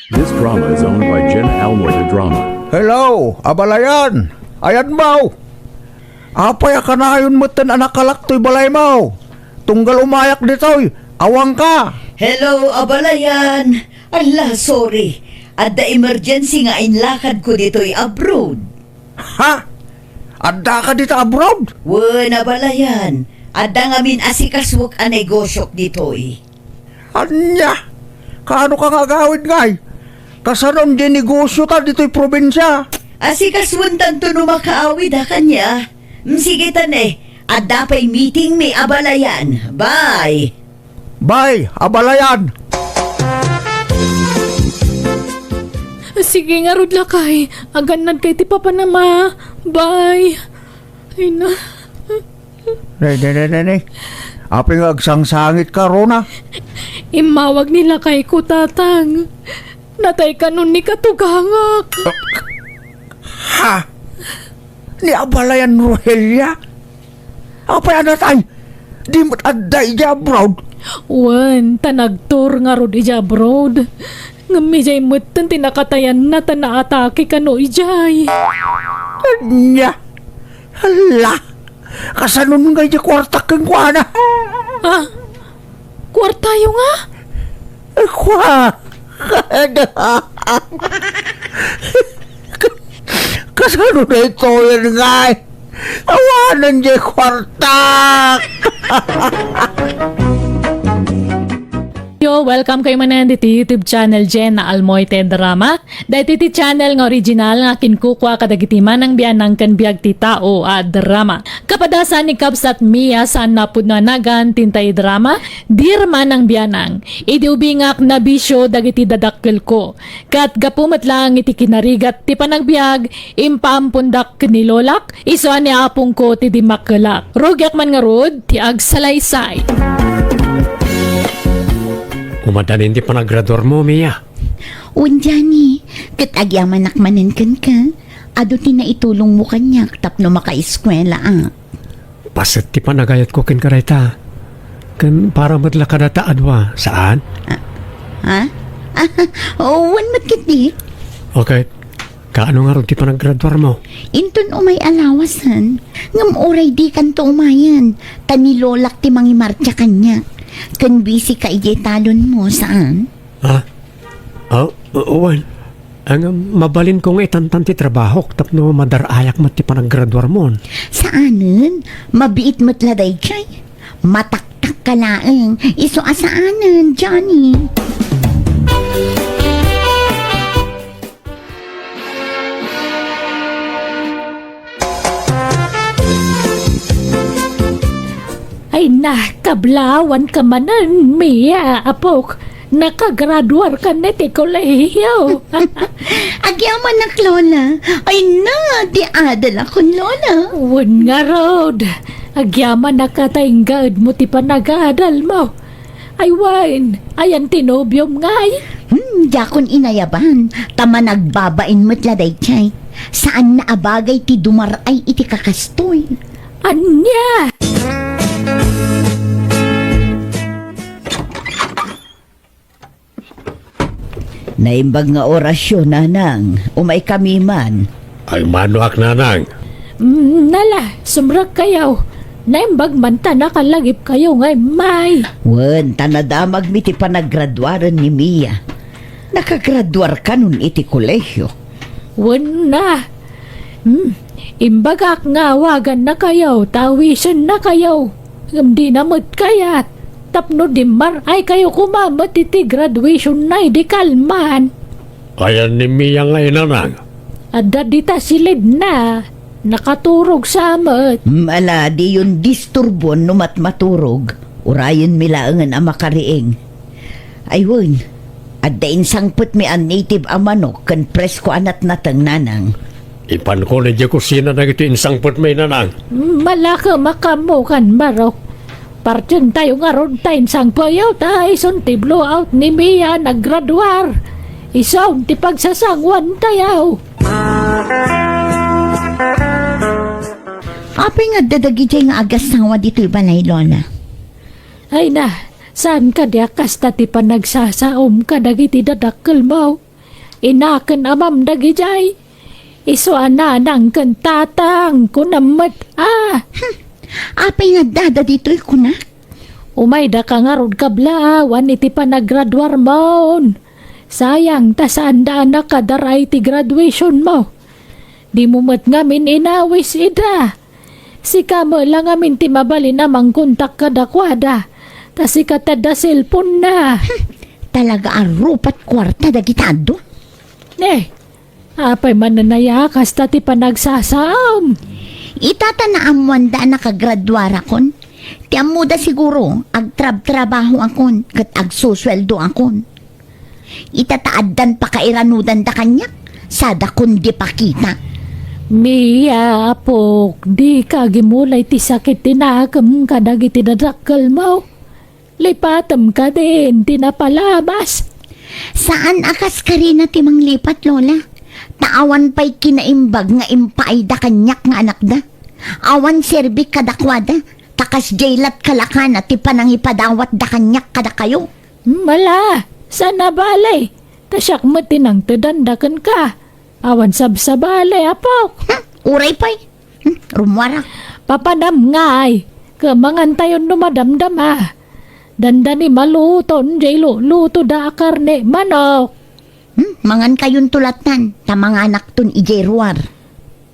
This drama is owned by Jenna Almoy the Drama. Hello, abalayan! Ayanmo! Apay a kanayon metten a nakalak toy balaymo? Tunggal umayak ditoy, awanka! Hello, abalayan! Ala, sorry. Adda emergency nga inlakadko ditoy abroad. Ha? Addaka dita abroad? Wen, abalayan. Adda ngamin asikasuek a negosiok ditoy. Ania? Kaano ka nga agawid ngay? Kasanon diay negosiota ditoy probinsia? Asikasuentanto no makaawid a kania. Mm, sige ta ne, adda pay meetingmi, abalayan. Bye! Bye, abalayan! Sige ngarud, lakay. Agannadka iti papanam a. Bye. Ay na. Ne, ne, ne, ne, ne. Apay nga agsangsangitka, Rona? Immawag ni lakayko, Tatang. Natay kanon ni katugangak. Ha? Ni abalayan Rogelia? Apay a natay? Di met adda idiay abroad? Wen, ta nagtour ngarud idiay abroad. Ngem idiay metten ti nakatayanna ta naatake kano idiay. Ania? Hala! Kasanon nga idiay kuartak kenkuana? Ah, kuartayo nga? Kua! Kasano daytoyen ngay? Awanen diay kuartak! Yo, welcome kayo manen diti YouTube channel Jenna Almoite Drama. Daytoy ti channel nga original nga kinkukua kadagiti manang bianang ken biag ti tao a drama. Kapadasan ni Kabsat Mia saan napudno a nagan ti intay drama, Dirma nang Bianang. Idi ubingak, nabisio dagiti dadakkelko. Ket gapu met laeng iti kinarigat ti panagbiag, impaampondak ken ni lolak, isu a ni apongko ti dimmakkelak. Rugiak man ngarud ti agsalaysay. Umadanin ti panagraduarmo, Mia? Wen, Johnny, ket agyamanak manen kenka, adu ti naitulongmo kaniak tapno makaeskuelaak. Paset ti panagayatko kenka dayta. Ken para met la kadata a dua, saan? Ah, ha? Ah, wen met ketdi. Okay. Kaano ngarud ti panagraduarmo? Inton umay a lawasen, ngem uray dikanto umayen, ta ni lolak ti mangimartsa kaniak. Ken busy ka idiay talonmo, saan? Ha? Ah, wen. Ngem mabalinko nga itantan ti trabahok tapno madar-ayak met ti panagraduarmon. Saanen, mabiit met la daydiay. Mataktak ka laeng. Isu a saanen, Johnny. Ay na, kablaawanka manen, Mia, apok. Nakagraduarkan iti kolehiyo. Agyamanak, Lola. Ay na, di adalakon, Lola. Wen ngarud, agyamanak a ta inggaedmo ti panagadalmo. Ay wen, ayan ti nobiom ngay? Hmm, diakon inayaban, ta managbabain met la daydiay. Saanna a bagay ti dumar-ay iti kakastoy. Ania? Naimbag nga orasyo, nanang. Umaykami man. Ay, manoak, nanang. Mm, nala, sumrekkayo. Naimbag man ta nakalagipkayo nga immay. Wen, ta nadamagmi ti panagraduaren ni Mia. Nakagraduarkanon iti kolehiyo. Wen na. Hmm, imbagak nga awagannakayo, ta awisennakayo. Ngem dina met kayat, tapno dimmaray kayo koma met iti graduationna idi kalman. Ayan ni Mia nga inanang? Adda dita silidna, nakaturog sa met. Mala, diyon disturbuon no matmaturog, urayenmi laengen a makariing. Ay wen, adda insangpetmi a native a manok ken presko a natnateng, nanang. Ipanko idiay kusina dagiti insangpetmi, nanang. Malaka makamukan, barok. Partientayo ngarud ta insangpeyo ta isun ti blowout ni Mia naggraduar. Isun ti pagsasanguantayo. Apay nga adda dagidiay nga agasawa ditoy balay, Lola? Ay na, saan kadi a kasta ti panagsasaom kadagiti dadakkelmo? Inaken amam dagidiay. Isu a nanang ken tatang, kunam met a. Hmm. Apay nga addada ditoy kunak? Umaydaka ngarud kablaawan iti panagraduarmon. Sayang ta saanda a nakadar-ay ti graduationmo. Dimo met ngamin inawis ida. Sika met la ngamin ti mabalin a mangkontak kadakuada, ta sika ti adda cellphone-na. Hmm, talaga a rupat kuarta dagita adu. Ne, apay manen aya kasta ti panagsasaom? Ita ta naammoanda a nakagraduarakon. Ti ammoda siguro, agtrabtrabahoakon ket agsusueldoakon. Ita ta addan pakairanudanda kaniak, sadakon di pakita. Mia, apok, dika agimulay ti sakit ti nakem kadagiti dadakkelmo. Lipatem kadin ti napalabas. Saan a kas karina ti manglipat, Lola. Ta awan pay kinaimbag nga impaayda kaniak nga anakda. Awan serbik kadakuada, ta kasdiay lat kalakana ti panangipadawatda kaniak kadakayo. Mala, saan a bale, ta siak met ti nangtedanda kenka. Awan sabsabali, apok. Hmm, uray pay. Hmm, rummuarak. Papanam ngay, ket mangantayon no madamdama. Dandani maluton, jay lulutoda a karne manok. Hmm, mangankayonto lattan, ta manganakton idiay ruar.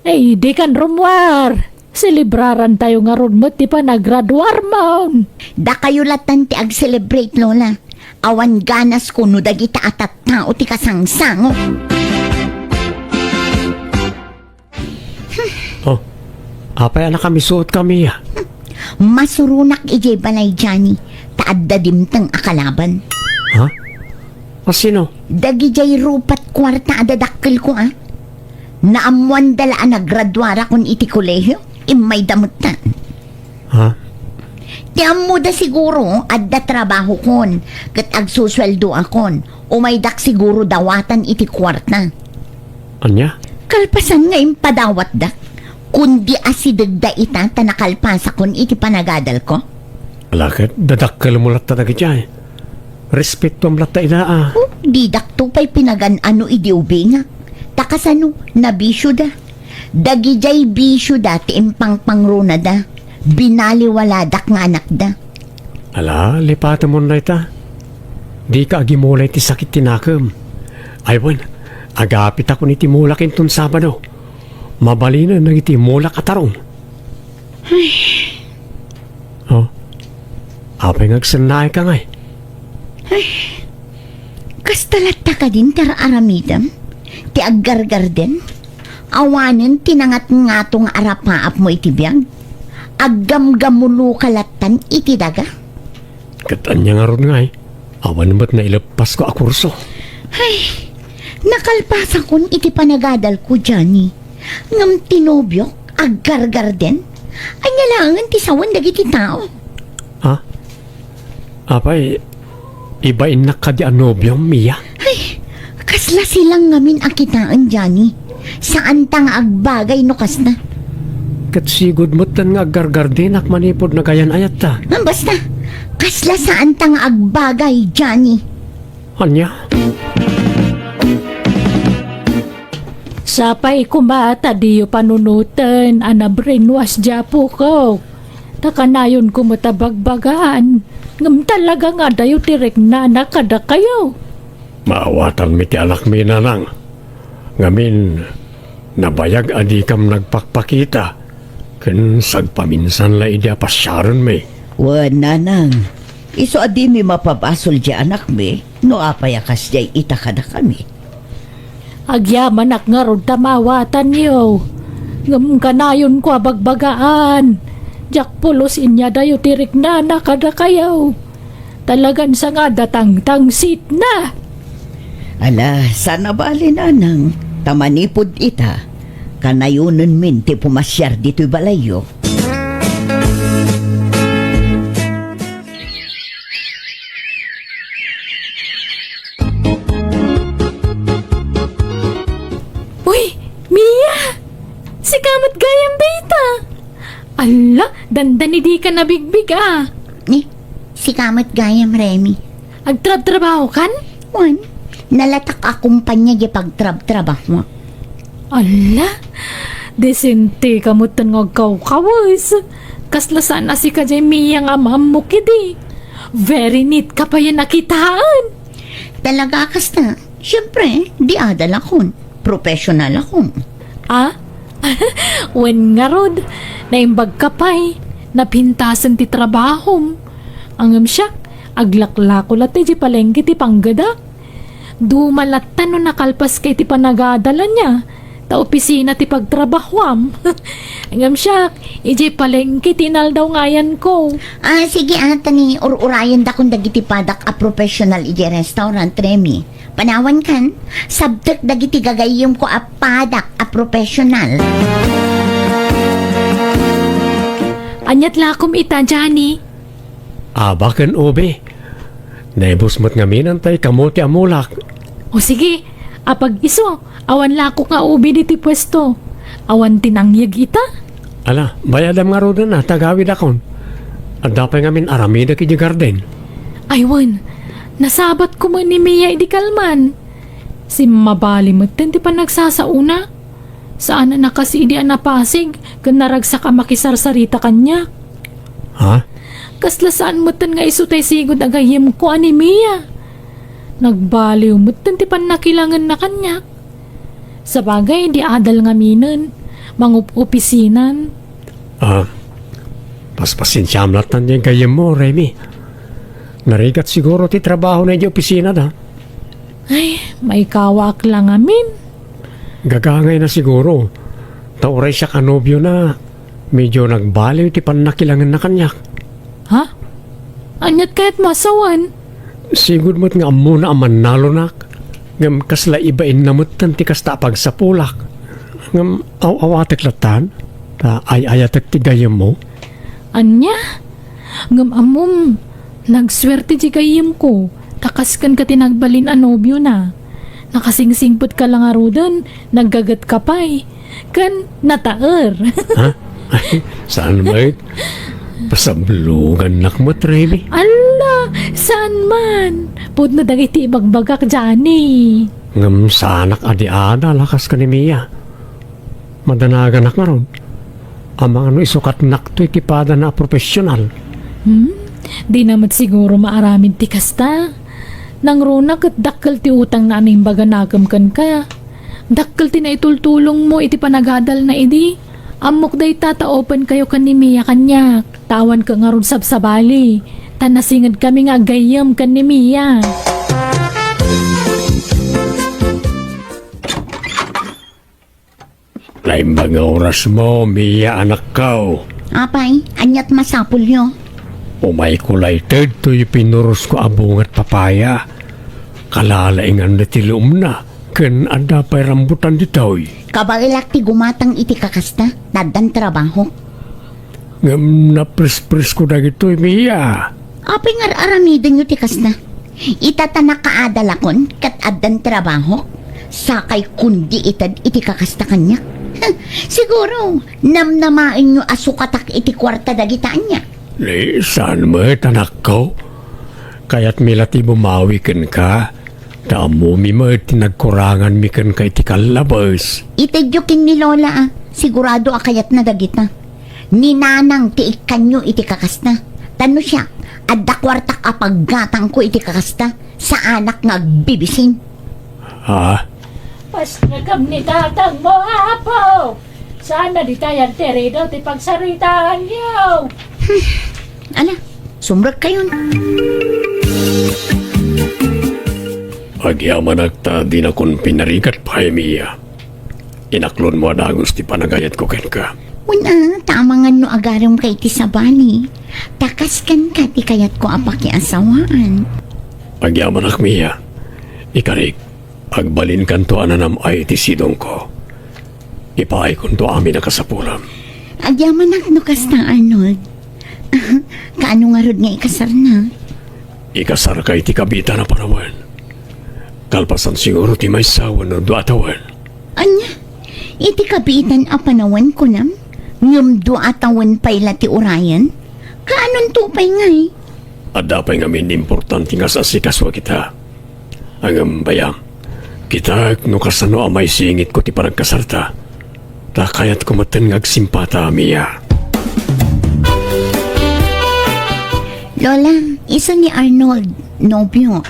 Ay, dikan rummuar. Selebrarantayo ngarud met ti panagraduarmon. Dakayo latan ti ag-celebrate, Lola. Awan ganasko no dagita a tattao ti kasangsango. Oh, apay a nakamisuot kami, ah? Masuronak idiay balay, Johnny, ta adda dimteng a kalaban. Ha? A sino? Dagidiay rupat kuarta a dadakkelko, ah. Naammoanda la a nagraduarakon iti kolehio, immayda metten. Ha? Ti ammoda siguro, adda trabahokon, ket agsusueldoakon, umaydak siguro dawatan iti kuarta. Ania? Kalpasan nga impadawatda, kundi asidegda ita ta nakalpasakon iti panagadalko. Ala, ket dadakkelmo latta dagidiay. Respetuam latta ida, ah. Oh, didakto pay pinagan-ano idi ubingak. Ta kasano, nabisioda. Dagidiay bisioda ti impangpangrunada. Binaliwaladak nga anakda. Ala, lipatemon dayta. Dika agimulay ti sakit ti nakem. Ay wen, agapitakon iti mulak inton Sabado. Mabalinen dagiti mulak a tarong. Ay. Oh, apay nga agsennaayka ngay? Ay, kasta latta kadin ti ar-aramidem? Ti aggargarden? Awanen ti nangatngato nga arapaapmo iti biag? Aggamgamuloka lattan iti daga? Ket ania ngarud ngay? Awan met naileppasko a kurso. Ay, nakalpasakon iti panagadalko, Johnny. Ngem ti nobiok, aggargarden? Ania laengen ti sawen dagiti tao? Ha? Apay, ibainnak kadi a nobiom, Mia? Ay, kasla silang ngamin a kitaen, Johnny. Saanta nga agbagay no kasna. Ket sigud metten nga aggargardenak manipud nagayan-ayatta. Ngem basta, kasla saanta nga agbagay, Johnny. Ania? Sapay koma ta diyo panunoten a na-brainwash diay apok. Ta kanayonko met a bagbagaan, ngem talaga nga adayo ti riknana kadakayo. Maawatanmi ti anakmi, Nanang. Ngamin, nabayag a dikam nagpakpakita ken sagpaminsan la idi a pasiarenmi. Wen, Nanang, isu a dimi mapabasol diay anakmi no apay a kasdiay ita kadakami. Agyamanak ngarud ta maawatanyo, ngem kanayonko a bagbagaan, diak pulos inyadayo ti riknana kadakayo. Talagan sangada tangtangsitna. Ala, saan a bali, Nanang, ta manipud ita, kanayonenmin ti pumasiar ditoy balayyo. Uy, Mia! Sika met gayam dayta! Alla, dandani dika nabigbig, a. Ni, sika met gayam, Remy. Agtrabtrabahokan? Wen, nalatak a kumpanya diay pagtrabtrabahoak. Alla, desenteka metten nga agkawkawes. Kasla saan a sika diay Mia nga am-ammok idi. Very neat ka payen a kitaen. Talaga kasta? Siempre, di adalakon. Professionalakon. A? Wen ngarud, naimbagka pay, napintasen ti trabahom. Ngem siak, aglaklako latta idiay palengke ti panggedak. Duma latta no nakalpaska iti panagadal ania, ta opisina ti pagtrabahoam. Ngem siak, idiay palengke ti inaldaw nga ayanko. A, sige a, ta ni ur-urayendakon dagiti padak a professional idiay restaurant, Remy. Panawankan, sabtek dagiti gagayyemko a padak a professional. Aniat lakom ita, Johnny? Aba ken ubi. Naibus met ngamin tay kamote a mulak. O sige, apag isu, awan lakok nga ubi ditoy puesto. Awan ti nangyeg ita? Ala, bayadam ngaruden a, ta agawidakon. Adda pay ngamin aramidek idiay garden. Ay wen, nasabat koma ni Mia idi kalman. Simmabali metten ti panagsasaona. Saan a nakasi idi a napasig ken naragsak a makisarsarita kaniak. Ha? Kasla saan metten nga isu tay sigud a gayyemko a ni Mia. Nagbaliw metten ti pannakilangenna kaniak. Sabagay, di adal ngaminen, mangup-upisinan. Ah, paspasensiam latta diay gayyemmo, Remi. Narigat siguro ti trabahona idiay opisina da. Ay, maikawaak la ngamin. Gagangayna siguro. Ta uray siak a nobiona, medyo nagbaliw ti pannakilangenna kaniak. Ha? Aniat kayat masawan? Sigud met nga ammona a mannalonak. Ngem kasla ibainna metten ti kasta a pagsapulak. Ngem aw-awatek lattan, ta ay-ayatek ti gayyemmo. Ania? Ngem ammom, nagsuerte ti gayyemko, ta kas kenka ti nagbalin a nobiona. Nakasingsingpetka la ngaruden, naggagetka pay, ken nataer. Ha? Saan met? Pasablogannak met, Remi. Alla, saan man? Pudno dagiti ibagbagak, Johnny. Ngem saanak a di adal a kas ken ni Mia. Madanaganak ngarud. Amangan no isukatnakto iti padana a profesional. Hmm? Dina met siguro maaramid ti kasta. Nangruna ket dakkel ti utangna a naimbaganakem kenka. Dakkel ti naitultulongmo iti panagadalna idi. Ammok dayta ta open kayo ken ni Mia kaniak. Ta awanka ngarud sabsabali. Ta nasingedkami nga aggayyem ken ni Mia. Naimbag nga orasmo, Mia, anakko. Apay, aniat masapulyo? Umayko layted toy pinurosko a bungat papaya. Kalalaingan ti luomna, ken adda pay rambutan ditoy. Kabaelak ti gumatang iti kakasta, ta addan trabahok. Ngem naprespresko dagitoy, Mia. Apay nga ar-aramidenyo ti kasta? Ita ta nakaadalakon ket addan trabahok, sakay kundi ited iti kakasta kaniak. Siguro, namnamaenyo a sukatak iti kuarta dagita ania? Ni, saan met, anakko? Kayatmi la ti bumawi kenka, ta ammomi met ti nagkuranganmi kenka iti kallabes. Itedyo ken ni Lola, a. Sigurado a kayatna dagita. Ni Nanang ti ikkanyo iti kakasta. Ta no siak, adda kuartak a paggatangko iti kakasta. Saanak nga agbibisin. Ha? Pasnekam ni tatangmo, Apo! Saan a ditayan ti ridaw ti pagsaritaanyo? Ala, sumrekkayon. Agyamanak ta dinakon pinarigat pay, Mia. Inaklonmo a dagus ti panagayatko kenka. Wen a, ta amangan no agaremka iti sabali. Ta kas kenka ti kayatko a pakiasawaan. Agyamanak, Mia. Ikarik, agbalinkanto a nanam-ay iti sidongko. Ipaaykonto amin a kasapulam. Agyamanak no kasta, Arnold. Kaano ngarud nga ikasarna? Ikasarka iti kabiitan a panawen. Kalpasan siguro ti maysa wenno dua a tawen. Ania? Iti kabiitan a panawen, kunam? Ngem dua a tawen pay la ti urayen? Kaanonto pay ngay? Adda pay ngamin importante nga as-asikasuak ita. Ngem bayam, kitaek no kasano a maisingitko ti panagkasarta. Ta kayatko metten nga agsimpata, Mia. Lola, isu ni Arnold, nobio.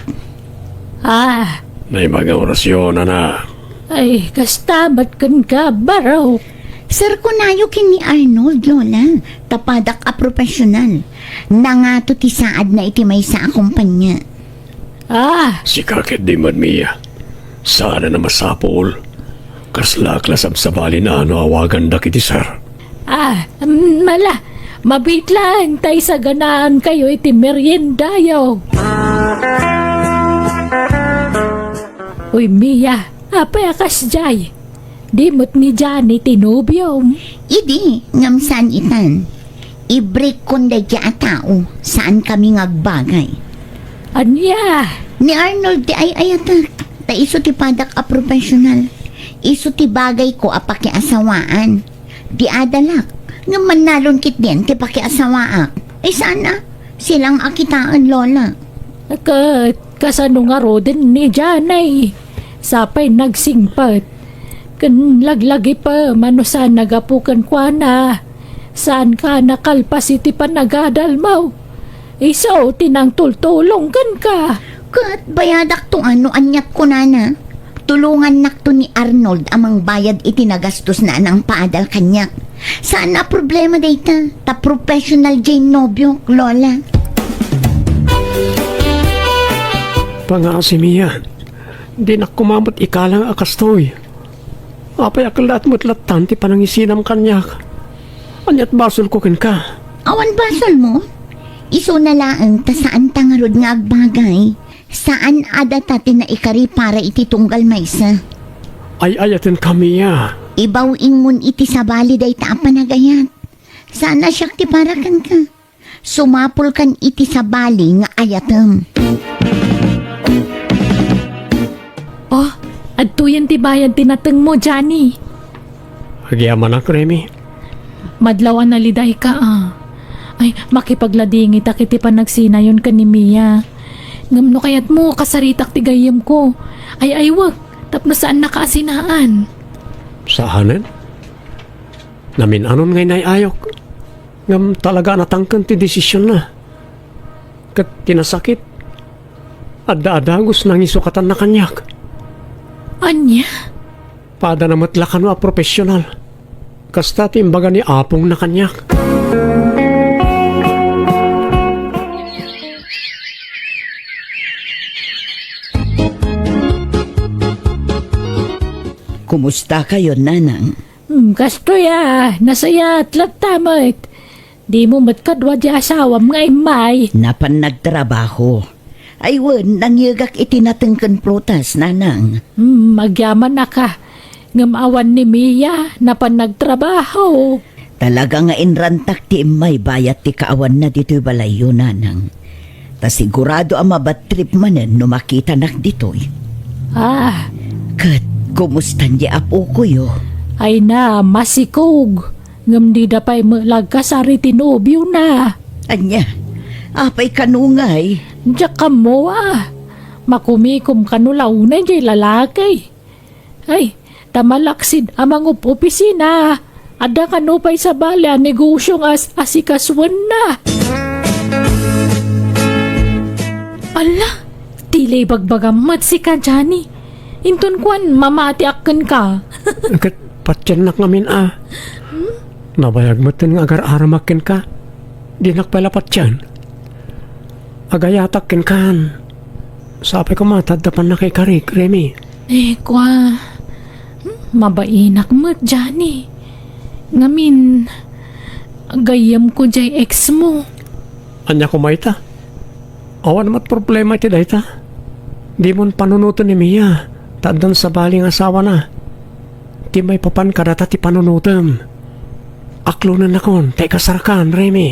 Ah. Naimbag nga orasyo, nana. Ay, kasta met kenka, barok. Serkonayo ken ni Arnold, Lola. Ta padak a profesional. Nangato ti saadna iti maysa a kompania. Ah. Sika ket di met, Mia. Saan a masapul. Kaslaak la sabsabali no awagandak iti sir. Ah, mm, mala. Mabiit laeng ta isaganaan kayo iti meriendayo. Uy, Mia, apay a kasdiay? Di met ni Johnny ti nobiom? Idi, ngem saan itan. I-break-kon daydiay a tao, saan kami nga agbagay. Ania? Ni Arnold ti ay-ayatek, ta isu ti padak a profesional. Isu ti bagayko a pakiasawaan. Di adalak, ngem mannalon ketdin ti pakiasawaak. Ay, saan a, silang a kitaen, Lola. Ket kasano ngaruden ni Janay? Sapay nagsingpet. Ken laglagipem a no saan a gapu kenkuana. Saanka a nakalpas iti panagadalmo. Isu ti nangtultulong kenka. Ket bayadakto a no aniat kunana. Tulongannakto ni Arnold a mangbayad iti nagastosna a nangpaadal kaniak. Saan a problema dayta, ta professional jay nobiok, Lola. Pangaasi, Mia. Dinak koma met ikalang a kastoy. Apay a kellaat met lattan ti panangisinam kaniak? Ania't basolko kenka? Awan basolmo? Isuna laeng ta saanta ngarud nga agbagay. Saan a data ti naikari para iti tunggal maysa. Ay-ayatenka, Mia. Ibaw-ingmon iti sabali dayta a panagayat. Saan a siak ti para kenka. Sumapulkan iti sabali nga ayatem. Oh, adtoyen ti bayad ti natengmo, Johnny. Agyamanak, Remy. Madlaw a nalidayka, a. Ay, makipagladingitak iti panagsinayon ken ni Mia. Ngem no kayatmo, kasaritak ti gayyemko. Ay-aywek, tapno saannaka a sinaan. Saanen? Namin-anon nga inay-ayok. Ngem talaga a natangken ti desisionna. Ket ti nasakit, adda a dagus a nangisukatanna kaniak. Ania? Padana met la kano a profesional. Kasta ti imbaga ni apongna kaniak. Kumustakayon, Nanang? Hmm, kastoy a, nasayaat latta met. Dimo met kadua ti asawam nga immay. Napan nagtrabaho. Ay wen, nangyegak iti nateng ken prutas, Nanang. Hmm, agyamanak a. Ngem awan ni Mia, napan nagtrabaho. Talaga nga inrantak ti immay bayat ti kaawanna ditoy balayyo, Nanang. Ta sigurado a ma-bad trip manen no makitanak ditoy. Ah. Ket, kumustan ti apokoyo? Ay na, masikog. Ngem dida pay met la agkasar iti nobiona. Ania? Apay kano ngay? Diak ammo a. Makumikom kano la unay jay lalaki. Ay, ta malaksid a mangup-opisina. Adda kano pay sabali a negosio nga as-, asikasuenna. Ala, ti la ibagbagam met sika, Johnny. Inton kuan, mamatiak kenka. Ket patiennak ngamin a. Hmm? Nabayag metten nga agar-aramak kenka. Dinak pay la patien. Agayatak kenkan. Sapay koma ta adda pannakaikarik, Remy. Eh, kua. Hmm, mabainak met, Johnny. Ngamin, gayyemko jay ex mo. Ania koma ita? Awan met problema iti dayta. Dimon panunoten ni Mia, ta addan sabali nga asawana. Ti maipapan kadata ti panunotem. Aklonennakon, ta ikasarkan, Remy.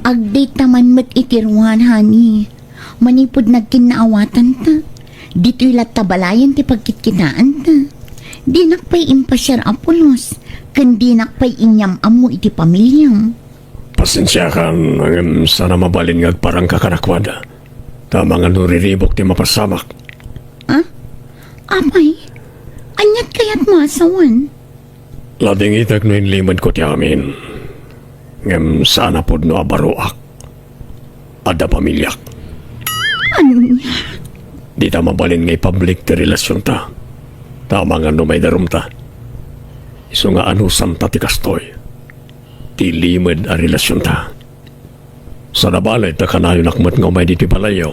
Agdayta man met iti ruar, honey. Manipud nagkinnaawatanta, ditoy latta balayen ti pagkitkitaanta. Dinak pay impasiar a pulos, ken dinak pay inyam-ammo iti pamiliam. Pasensiakan, ngem saan a mabalin nga agparangka kadakuada. Ta amangan no riribuk ti mapasamak. Ah? Apay? Aniat kayatmo a sawen? Ladingitek no inlimedko ti amin. Ngem saan a pudno a baroak. Adda pamiliak. Ania? Dita mabalin nga ipablik ti relasionta. Ta amangan no maidarumta. Isu nga anusanta ti kastoy. Ti limed a relasionta. Saan a balay ta kanayonak met nga umay ditoy balayyo.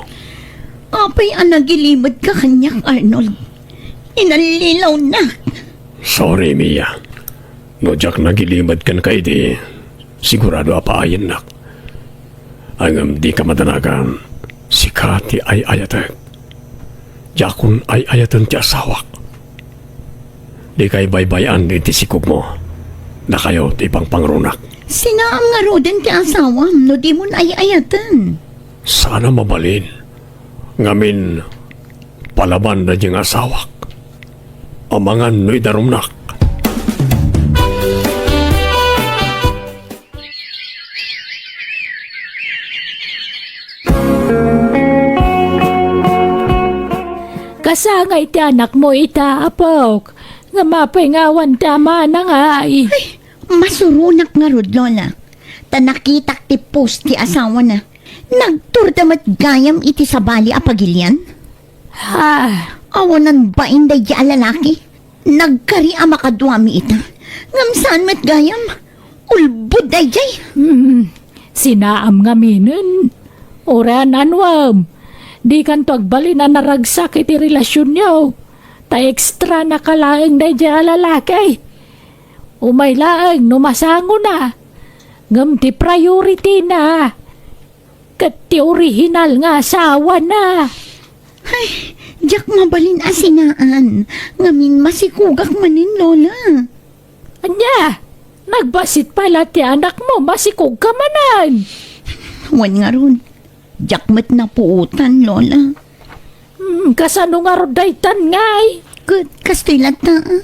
Apay a nagilimedka kaniak, Arnold? Inallilawnak. Sorry, Mia. No diak nagilimed kenka idi, sigurado a paayennak. Ay ngem dika madanagan, sika ti ay-ayatek. Diakon ay-ayaten ti asawak. Dikay baybay-an iti sikogmo. Dakayo ti ipangpangrunak. Sinaam ngaruden ti asawam no dimon ay-ayaten? Saan a mabalin. Ngamin, palaban daydi nga asawak. Amangan no idarumnak. Kasangay ti anakmo ita, apok. Ngem apay nga awan ti amana ngay? Ay, masuronak ngarud, Lola. Ta nakitak ti post ti asawana. Nagturda met gayam iti sabali a pagilian? Ah. Awanan bain daydi a lalaki. Nagkari a makaduami ita. Ngem saan met gayam. Ulbod daydiay. Hmm. Sinaam ngaminen. Uray anuam. Dikanto agbalin a naragsak iti relasionyo. Ta extra na ka laeng daydiay a lalaki. Umay laeng no masangona. Ngem ti priority na. Ket ti orihinal nga asawana. Ay, diak mabalin a sinaan. Ngamin masikogak manen, Lola. Ania? Nagbassit pay la ti anakmo, masikogka manen. Wen ngarud, diak met napuotan, Lola. Hmm, kasano ngarud daytan ngay? Ket kastoy latta, ah.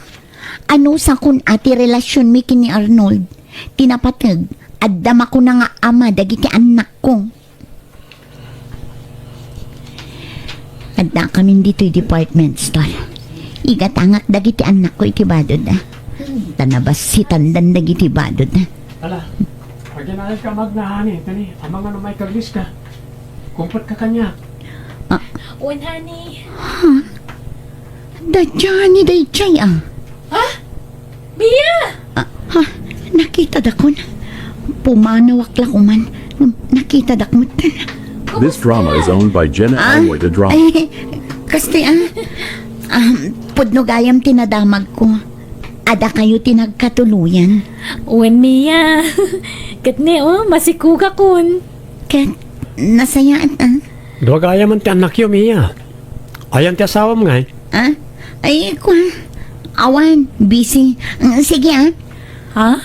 Anusakon a ti relasionmi ken ni Arnold? Ti napateg, adda makuna nga ama dagiti annakko. Addakamin ditoy department store. Igatangak dagiti annakko iti badod, ah. Ta nabassitandan dagiti badod, ah. Ala, agyamanak ka, Magna, honey. Tani, amangan no maikaglis ka. Kumpet ka kaniak. Ah. Wen, honey. Ha? Da Johnny daydiay, ah. Ha? Mia! Ah, ha? Nakitadakon. Pumanawak la koman. Nakitadak met. This drama is owned by Jenna Ah? Almoy de Drama. Ay, kastoy, ah. Ah, pudno gayam ti nadamagko. Adda kayo ti nagkatuluyan. Wen, Mia. Ket ne, oh, masikogakon. Ket, nasayaat, ah. Dua gayam ti annakyo, Mia. Ayan ti asawam ngay? Ah? Ay, kua. Awan, busy. Mm, sige, ah. Ha?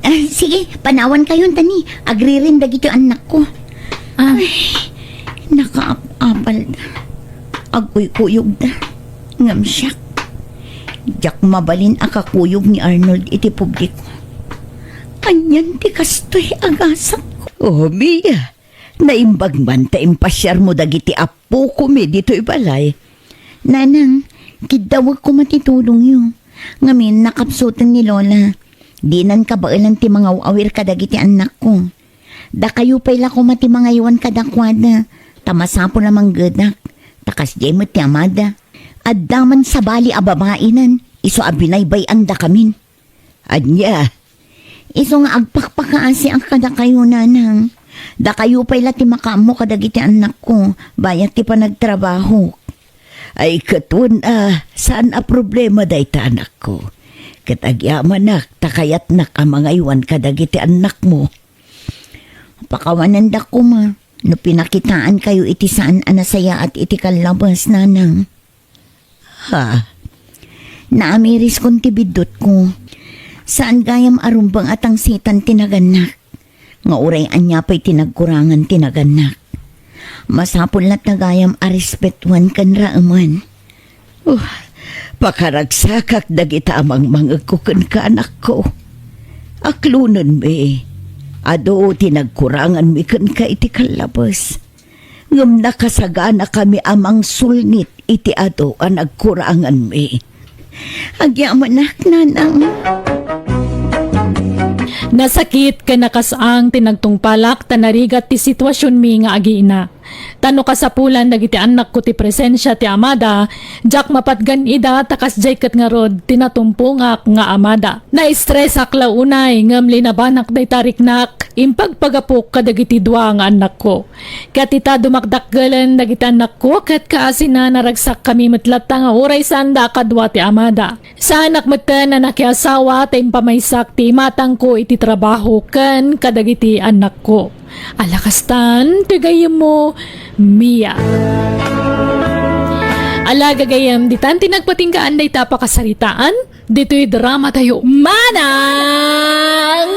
Ah, sige, panawan kayo, tani. Agririm dagiti annakko. Ah. Ay, nakaap-apal. Agkuykuyog da. Ngem siak, diak mabalin a kakuyog ni Arnold iti publiko. Anian ti kastoy a gasak? Oh, Mia, naimbag man ta impasiarmo dagiti appokomi ditoy balay. Nanang, kiddawek koma ti tulongyo. Ngamin, nakapsuten ni Lola. Dinan kabaelan ti mangaw-awir kadagiti annakko. Dakayo pay la koma ti mangaywan kadakuada, ta masapul a manggedak, ta kasdiay met ti amada. Adda man sabali a babainen, isu a binaybay-andakamin. Ania? Isu nga agpakpakaasiak kadakayo, nanang. Dakayo pay la ti makaammo kadagiti annakko, bayat ti panagtrabahok. Ay, ket wen a, saan a problema dayta, anakko. Ket agyamanak, ta kayatnak a mangaywan kadagiti annakmo. Pakawanendak koma no pinakitaankayo iti saan a nasayaat iti kallabas, nanang. Ha? Naamiriskon ti biddutko. Saan gayam a rumbeng a tangsitan ti nagannak. Nga uray ania pay ti nagkurangan ti nagannak. Masapul latta gayam a respetuan ken raemen. Uh, pakaragsakak dagita a mangmangegko kenka, anakko. Aklonenmi, adu ti nagkuranganmi kenka iti kallabes. Ngem nakasaganakami a mangsulngit iti adu a nagkuranganmi. Agyamanak, nanang. Nasakit ken nakasang ti nagtungpalak ta narigat ti situasionmi nga agiina. Ta no kasapulan dagiti annakko ti presensia ti amada, diak mapatgan ida ta kasdiay ket ngarud ti natumpongak nga amada. Naestresak la unay ngem linabanak dayta riknak, impagpagapok kadagiti dua nga annakko. Ket ita dumakdakgelen dagiti annakko ket kaasina naragsakkami met latta nga uray saanda a kadua ti amada. Saanak metten a nakiasawa ta impamaysak ti imatangko iti trabaho ken kadagiti annakko. Ala kastan, ti gayyemmo, Mia. Ala gagayyem, ditan ti nagpatinggaan dayta a pakasaritaan, ditoy drama tayo, Manang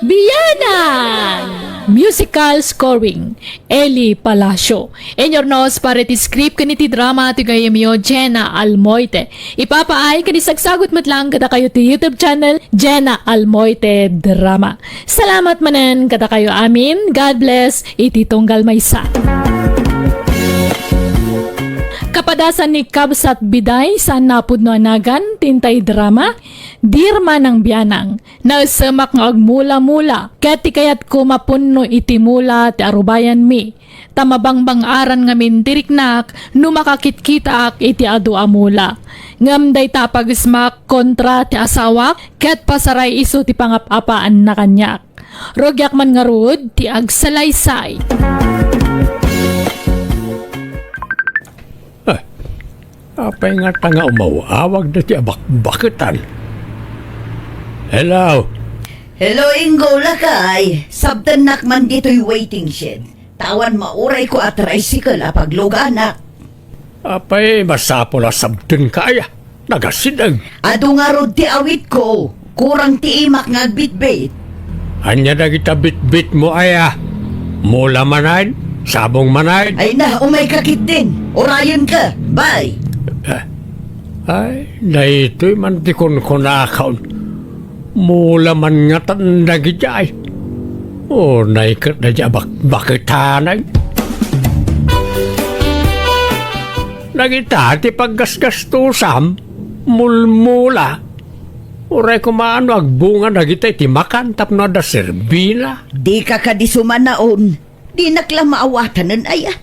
Biyanan! Musical scoring, Eli Palacio. Inurnos para iti script ken iti drama ti gayyemyo, Jenna Almoite. Ipapaay ken isagsagut met lang kadakayo ti YouTube channel, Jenna Almoite Drama. Salamat manen kadakayo amin. God bless iti tunggal maysa. Kapadasan ni Kabsat Biday, saan napudno a nagan, ti intay drama, Dear Manang Bianang, naesemak nga agmula-mula, ket ti kayatko mapunno iti mula ti arubayanmi, ta mabangbang-aran ngamin ti riknak no makakitkitaak iti adu a mula. Ngem dayta a pagesmak kontra ti asawak, ket pasaray isu ti pangap-apaanna kaniak. Rugiak man ngarud ti agsalaysay. Ah, apay ngata nga umaw-awag daytoy a bakbaketan? Hello? Hello, Ingo, lakay. Sabtennak man ditoy waiting shed. Ta awan maurayko a tricycle a pagluganak. Apay, masapul a sabtenka aya. Nagasideg. Adu ngarud ti awitko. Kurang ti imak nga agbitbit. Ania dagita bitbitmo aya? Mula manen? Sabong manen? Ay na, umayka ketdin. Urayenka. Bye. Ah, ay, daytoy man ti kunkunakon. Mula man ngatan dagidiay. Unay ket daydiay a bakbaketanen. Dagita ti paggasgastusam, mulmula. Uray koma no agbunga dagita iti makan tapno adda serbina. Dika kadi sumanaon. Dinak la maawatanen aya.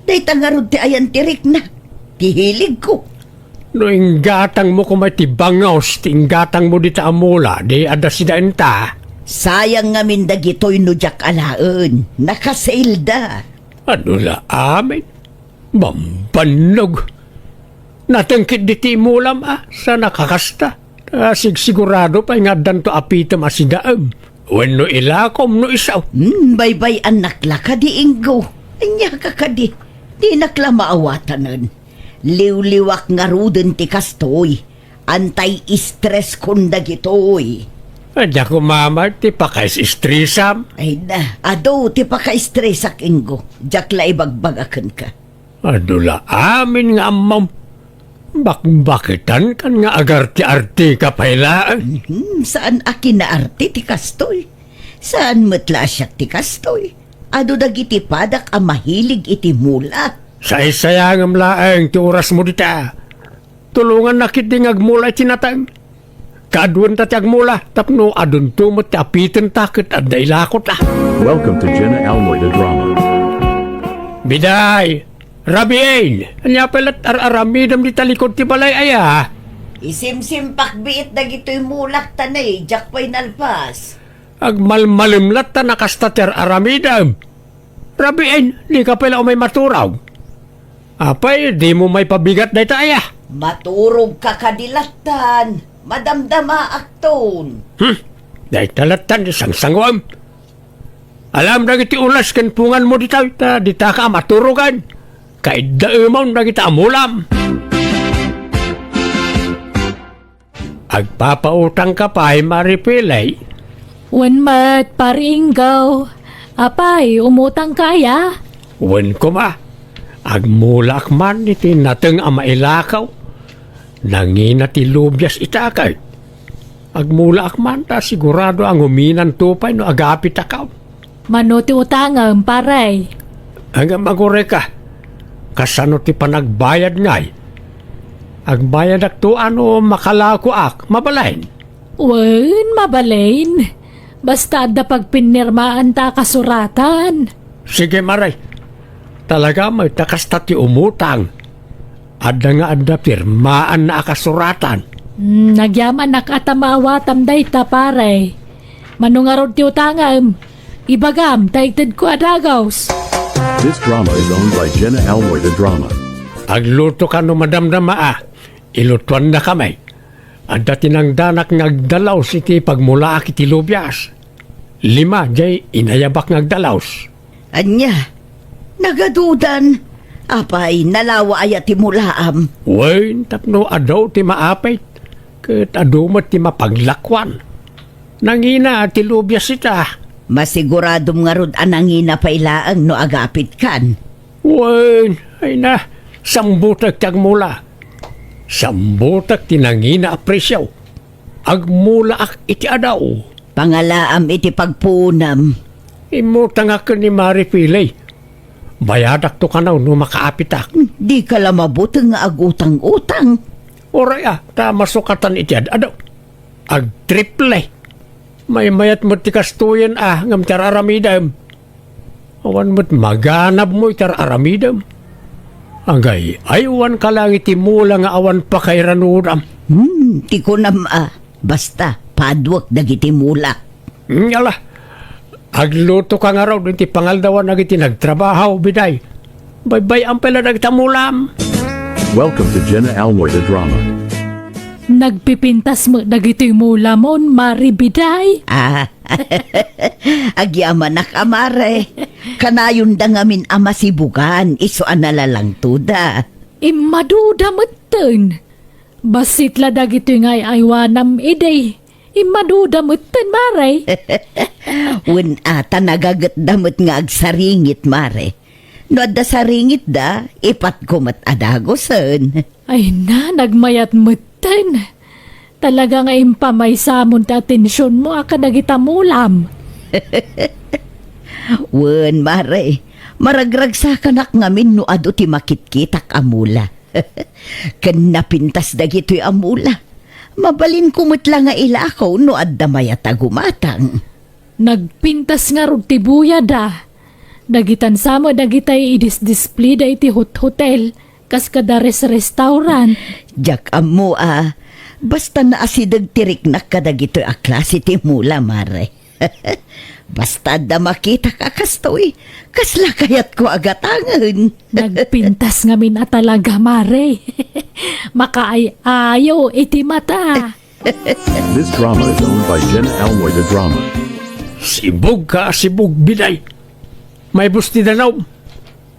Dayta ngarud ti ayan ti riknak. Ti hiligko. No inggatangmo koma iti bangus ti inggatangmo dita a mula, di adda sidaenta. Sayang ngamin dagitoy no diak alaen. Nakasailda. Adu la amin. Bambannog. Natengkit diti mulam a, sa nakakasta. Ta sigsigurado pay nga addanto apitem a sidaem. Wenno ilakom no isu. Hmm, baybay-annak la kadi, Ingo. Ania ka kadi? Dinak la maawatanen. Liwliwak ngaruden ti kastoy. Antay stress kon dagitoy. Adda koma met ti pakaistresam. Ay na, adu ti pakaistresak, Ingo. Diak la ibagbagakenka. Adu la amin nga ammom. Bakbaketankan nga agarte-arteka pay laeng. Mhm, saan a kinaarte ti kastoy. Saan met la a siak ti kastoy. Adu dagiti padak a mahilig iti mula. Saysayangem laeng ti orasmo dita. Tulongannak ketdi nga agmula iti nateng. Kaaduenta ti agmula tapno adunto met ti apitenta ket adda ilakota. Welcome to Jenna Almoy the Drama. Biday, Rabiin, ania pay lat ar-aramidem dita likod ti balay aya? Isimsimpak biit dagitoy mulak ta ne, diak pay nalpas. Agmalmalem latta nakasta ti ar-aramidem. Rabiin, dika pay la umay maturog. Apay, dimo maipabigat dayta aya? Maturogka kadi lattan. Madamdamaakton. Hmm, dayta lattan ti sangsanguem. Alam dagiti ulas ken punganmo dita, ta ditaka a maturogan. Kaiddaemon dagita a mulam. Agpapautangka pay, Maripili? Wen met, Pari Ingo. Apay, umutangka aya? Wen koma, agmulaak man iti nateng a mailakaw. Nangina ti lubias ita ket. Agmulaak man ta sigurado a nguminanto pay no agapitaka. Mano ti utangem, pare? Ngem agurayka, kasano ti panagbayad ngay? Agbayadakto a no makalakoak, mabalin? Wen, mabalin. Basta adda pagpinnirmaanta a kasuratan. Sige, mare. Talaga met ta kasta ti umutang. Adda nga adda pirmaanna a kasuratan. Hmm, nagyamanak a ta maawatam dayta, pare. Mano ngarud ti utangem? Ibagam ta itedko a dagus. This drama is owned by Jenna Almoy the Drama. Agluto kano madamdama a. Ilutuannakami. Adda ti nangdanak nga agdalaus iti pagmulaak iti lubias. Lima jay inayabak nga agdalaus. Ania? Nagadudan? Apay, nalawa aya ti mulaam? Wen, tapno adu ti maapit, ket adu met ti mapaglakuan. Nangina ti lubias ita. Masiguradom ngarud a nangina pay laeng no agapitkan. Wen, ay na, sambutek ti agmula. Sambutek ti nangina a presio. Agmulaak iti adu. Pangalaam iti pagpuonam. Immutangak ken ni Maripili. Bayadakto kano no makaapitak. Dika la mabuteng nga agutang-utang. Uray a, ta masukatan iti ad-adu. Agtriple. Maymayat met ti kastoyen a ngem ti ar-aramidem. Awan met maganabmo iti ar-aramidem. Agay-aywanka lang iti mula nga awan pakairanudam. Hmm, ti kunam a, basta, paduek dagiti mula. Hmm, ala, aglutoka ngarud iti pangaldawan dagiti nagtrabaho, Biday. Baybay-am pay la dagita mulam. Welcome to Jenna Almoy the Drama. Nagpipintas met dagitoy mulamon, Mare Biday. Ah, agyamanak a mare. Kanayonda ngamin a masibugan, isu a nalangtoda. Immaduda metten. Bassit la dagitoy nga ay-aywanam idi. Immaduda metten, Mare. Wen a, ta nagagetda met nga agsaringit, Mare. No adda saringitda, ipatko met a dagusen. Ay na, nagmayat metten. Talaga nga impamaysamon ti atensionmo a kadagita mulam. Wen, Mare, maragragsakanak ngamin no adu ti makitkitak a mula. Ken napintas dagitoy a mula. Mabalinko met la nga ilako no adda mayat a gumatang. Nagpintas ngarud ti buyada. Dagitan sa met dagitay idisdisplayda iti hot-hotel, kas kada res-restaurant. Diak ammo a, basta naasideg ti riknak kadagitoy a klase ti mula, Mare. Basta adda makitak a kastoy, kasla kayatko a gatangen. Nagpintas ngamin a talaga, Mare. Makaay-ayo iti mata. This drama is owned by Jen Almoy the Drama. Sibog ka, sibog, Biday. Maibus ti danum.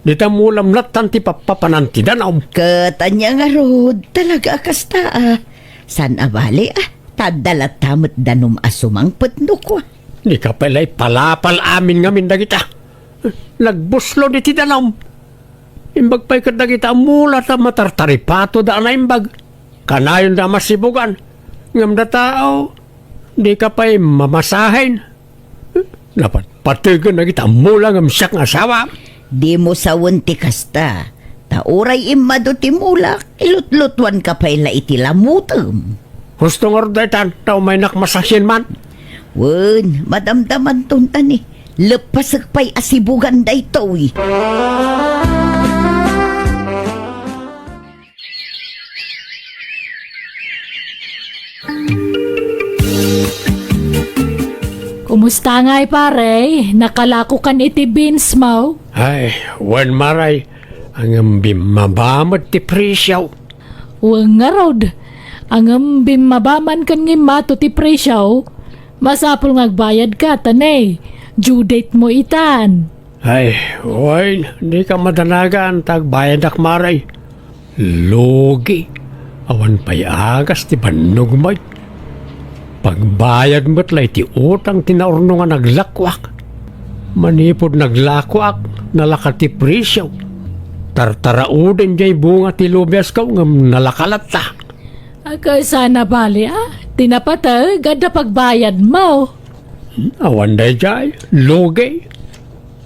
Dita mulam nattan ti pappapanan ti danum. Ket ania ngarud, talaga a kasta a. Saan a bali a, ta adda latta met danum a sumangpet no kua. Dika pay la ipalapal amin ngamin dagita. Nagbuslon iti danum. Imbag pay ket dagita a mula ta matartaripatoda a naimbag. Kanayonda a masibugan. Ngem data, o, dika pay mamasahen. Napatpategen dagita a mula ngem siak nga asawa. Dimo sawen ti kasta, ta uray immadu ti mulak, ilutlutuanka pay la iti lamutem. Husto ngarud daytan, ta umaynak masahen man. Wen, madamdamanton ta ni, leppasek pay a sibugan daytoy. Kumusta ngay, pare? Nakalakokan iti beans mo? Ay, wen, Mare, ngem bimmaba met ti presyo. Wen ngarud, ngem bimmaba man ken nga immato ti presyo, masapul nga agbayadka, ta ne, due date mo itan. Ay, wen, dika madanagan ta agbayadak, Mare. Lugi. Awan pay agas ti bannogmo. Pagbayad met la iti utang ti naurno nga naglakuak. Manipud naglakuak, nalaka ti presyo. Tartarauden jay bunga ti lubiasko ngem nalaka latta. Agkasano bali a? Ti napateg, adda pagbayadmo. Hmm, awan dayjay, lugi.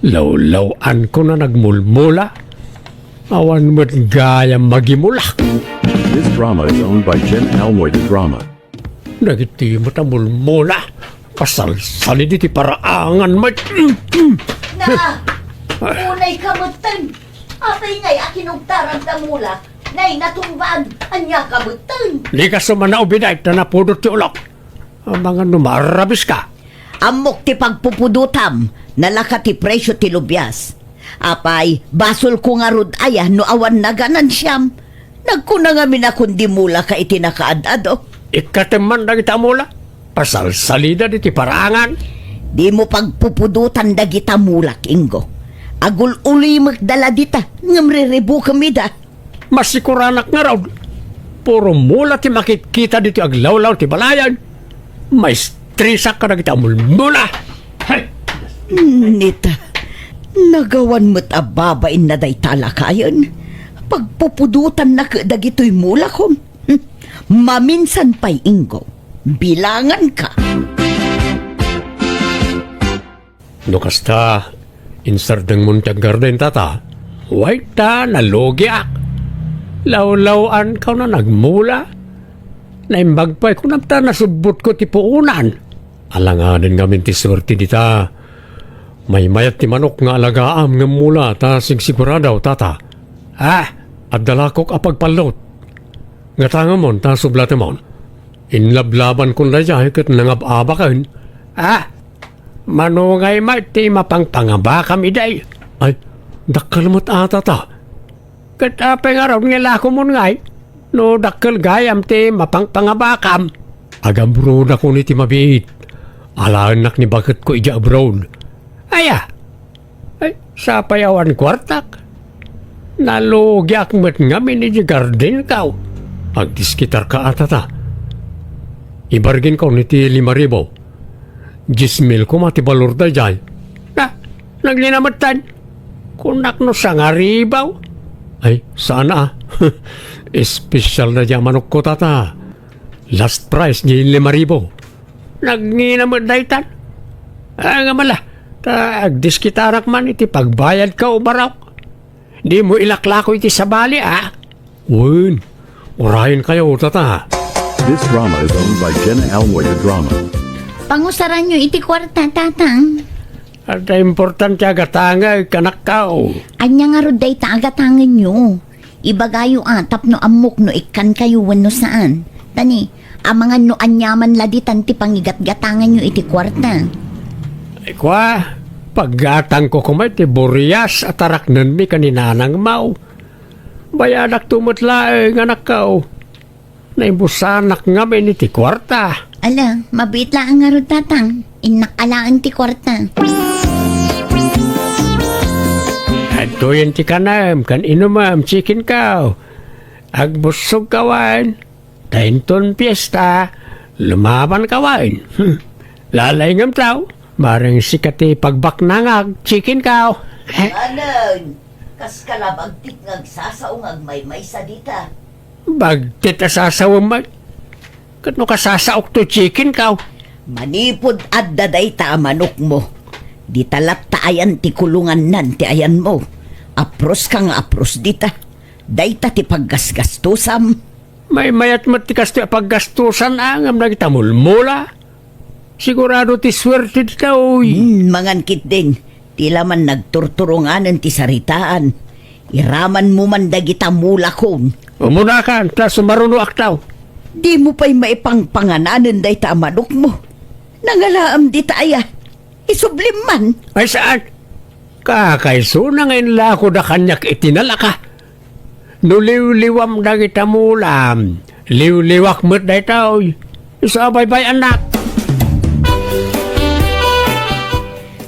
Lawlaw-anko na nagmulmula. Awan met gayam magimula. This drama is owned by Jen Almoy the Drama. Dagiti met a mulmula. Pasalsalid iti paraangan met. Na, unay ka metten. Apay ngay a kinugtaran ta mula? Nay, natumbaan. Ania ka metten? Dika sumanao, Biday, ta napudot ti ulok. Amangan no maarabis ka. Ammok ti pagpupudotam, nalaka ti presyo ti lubias. Apay, basolko ngarud aya no awan naganansiam? Nagkuna ngamin a kundi mula ka iti nakaad-ado. Ikkatem man dagita a mula. Pasalsalida diti paraangan. Dimo pagpupudotan dagita mulak, Ingo. Agul-ulimekda la dita, ngem riribukem ida. Masikuranak ngarud. Puro mula ti makitkita ditoy aglawlaw ti balayan. Maistresak kadagiti a mulmula. Hay! Nita, nagawan met a babainna dayta a lakayen. Pagpupudotanna ket dagitoy mulakom. Hmm. Maminsan pay, Ingo. Bilanganka. No kasta, insardengmon ti aggarden, tata. Way ta, nalugiak. Lawlaw-ankaw na nagmula. Naimbag pay, kunam ta nasubbotko ti puonan. Alangaden ngamin ti suerte dita. Maymayat ti manok nga alagaam ngem mula ta sigsigurado, tata. Ah, adda lakok a pagpallot. Gatangemon ta sublatemon. Inlablabankon daydiay ket nangab-abaken. Ah, mano ngay met ti mapangpangabakam idi? Ay, dakkel met a, tata. Ket apay ngarud nga ilakomon ngay no dakkel gayam ti mapangpangabakam? Agabrodakon iti mabiit. Alaennak ni baketko idiay abroad. Aya? Ay, sapay awan kuartak. Nalugiak met ngamin iti gardenko. Agdiskitarka a, tata. Ibarginko iti lima ribu. Dies mil koma ti balor daydiay. Na, nagnina metten. Kunak no sangaribu. Ay, saan a. Espesyal daydiay a manokko, tata. Last price di lima ribu. Nagnina met daytan. Ah, nga mala, ta agdiskitarak man iti pagbayadko, barok. Dimo ilaklako iti sabali, a? Wen, urayenkayo, tata. This drama is owned by Jenna Almoy de Drama. Pangusaranyo iti kuarta, tatang. Adda importante a gatangek, anakko. Ania ngarud dayta a gatangenyo? Ibagayo a tapno ammok no ikkankayo wenno saan. Tani, amangan no aniaman la ditan ti pangigatgatanganyo iti kuarta. Ay, kua, paggatangko koma iti burias a taraknenmi ken ni nanangmo. Bayadakto met laeng, anakko. Naibusanak ngamin iti kuarta. Ala, mabiit laeng ngarud, tatang. Innak alaen ti kuarta. Adtoyen ti kanem ken inumem, chicken cow. Agbussogka wen. Ta inton fiesta, lumabanka wen. Hmm. Lalaingem, tao. Bareng sika ti pagbaknangak, chicken cow. Anen, kas kalabagtit nga agsasao nga agmaymaysa dita. Bagtit a sasawem met. Ket no kasasaok to chicken cow. Manipud adda dayta a manokmo, dita latta ayan ti kulongannan ti ayanmo. Aproska nga apros dita. Dayta ti paggasgastosam. Maymayat met ti kastoy a paggastosan, a, ngem dagita mulmula. Sigurado ti suerte dita, uy. Hmm, mangan ketdin. Ti la man nagturturonganen ti saritaan. Iramanmo man dagita mulakon. Umunakan, ta sumarunoak, tao. Dimo pay maipangpangananen dayta a manokmo. Nangalaam dita aya. Isublim man. Ay, saan? Kakaisuna nga inlakoda kaniak iti nalaka. No liwliwam dagita mulam, liwliwak met daytoy. Isu a baybay-annak.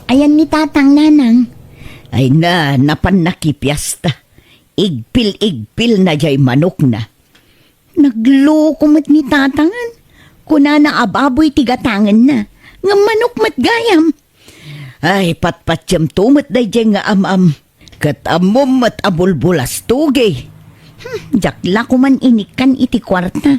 Ayan ni Tatang, Nanang. Ay na, napan nakipiasta. Igpil-igpilna jay manokna. Nagloko met ni Tatangen. Kunana a baboy ti gatangenna. Ngem manok met gayam. Ay, patpatiemto met daydiay nga am-am. Ket ammom met a bulbulastogi. Hmm, diak la koman inikkan iti kuarta.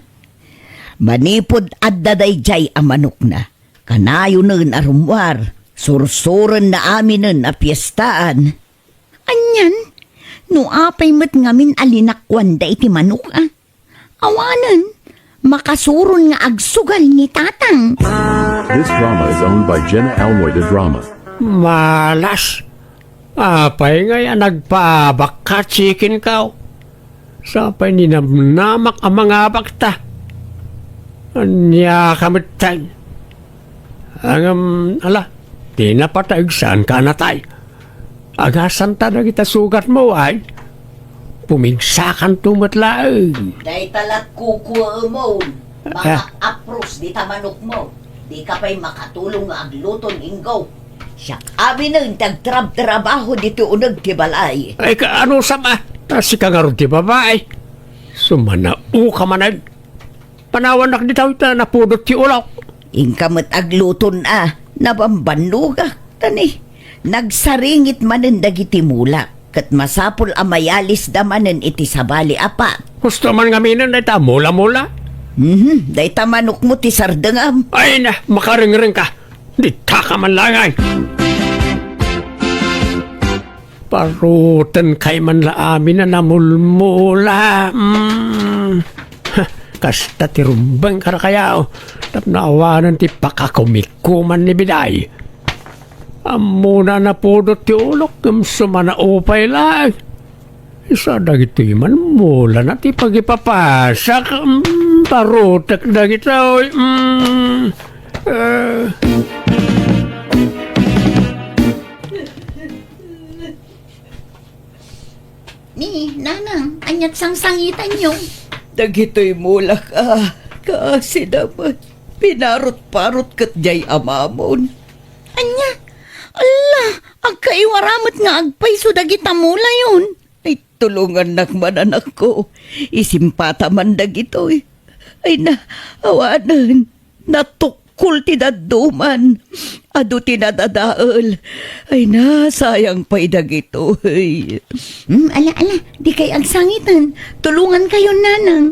Manipud adda daydiay a manokna, kanayonen a rummuar, sursurenna aminen a piestaan. Anian? No apay met ngamin a linakuanda iti manok, a? Awanen, makasuron nga agsugal ni Tatang. This drama is owned by Jenna Almoy de Drama. Malas. Apay ngay a nagpaabakka, chicken cow? Sapay ninamnamak a mangabakta. Ania ka metten? Ngem, ala, ti napateg saanka a natay. Agasanta dagita sugatmo, ay? Pumigsakanto met laeng. Dayta la kukuemon. Ah. Makaapros dita manokmo. Dika pay makatulong nga agluton, Inggong. Siak aminen ti agtrabtrabaho ditoy uneg ti balay. Ay, kaano sama? Ta sika ngarud ti babai. Sumanao ka manen. Panawannak dita ta napudot ti ulok. Inka met agluton a, nabambannogak, tani. Nagsaringit manen dagiti mulak, ket masapul a mayalisda manen iti sabali a pat. Husto man ngaminen dayta mula-mula? Mhm, dayta manokmo ti sardengam. Ay na, makarengreng ka. Ditaka man langay. Paruten kay man la amin a namulmula. Mm. Kasta ti rumbeng kadakayo, tapno awanen ti pakakumikuman ni Biday. Ammona a napudot ti ulok, ngem sumanaupay laeng. Isu dagitoy man mulana ti pagipapasak, mm, parutek dagitoy, mm, eh. Ni, Nanang, aniat sangsangitanyo? Dagitoy mulak a, kaasida met. Pinarot-parot ket diay amamon. Ania? Alla, agkaiwara met nga agpayso dagita mulayon. Ay, tulongannak man, anakko. Isimpata man dagitoy. Ay na, awanen. Natukkol ti dadduman. Adu ti nadadael. Ay na, sayang pay dagitoy. Hmm, ala, ala, dikay agsangiten. Tulongankayon, Nanang.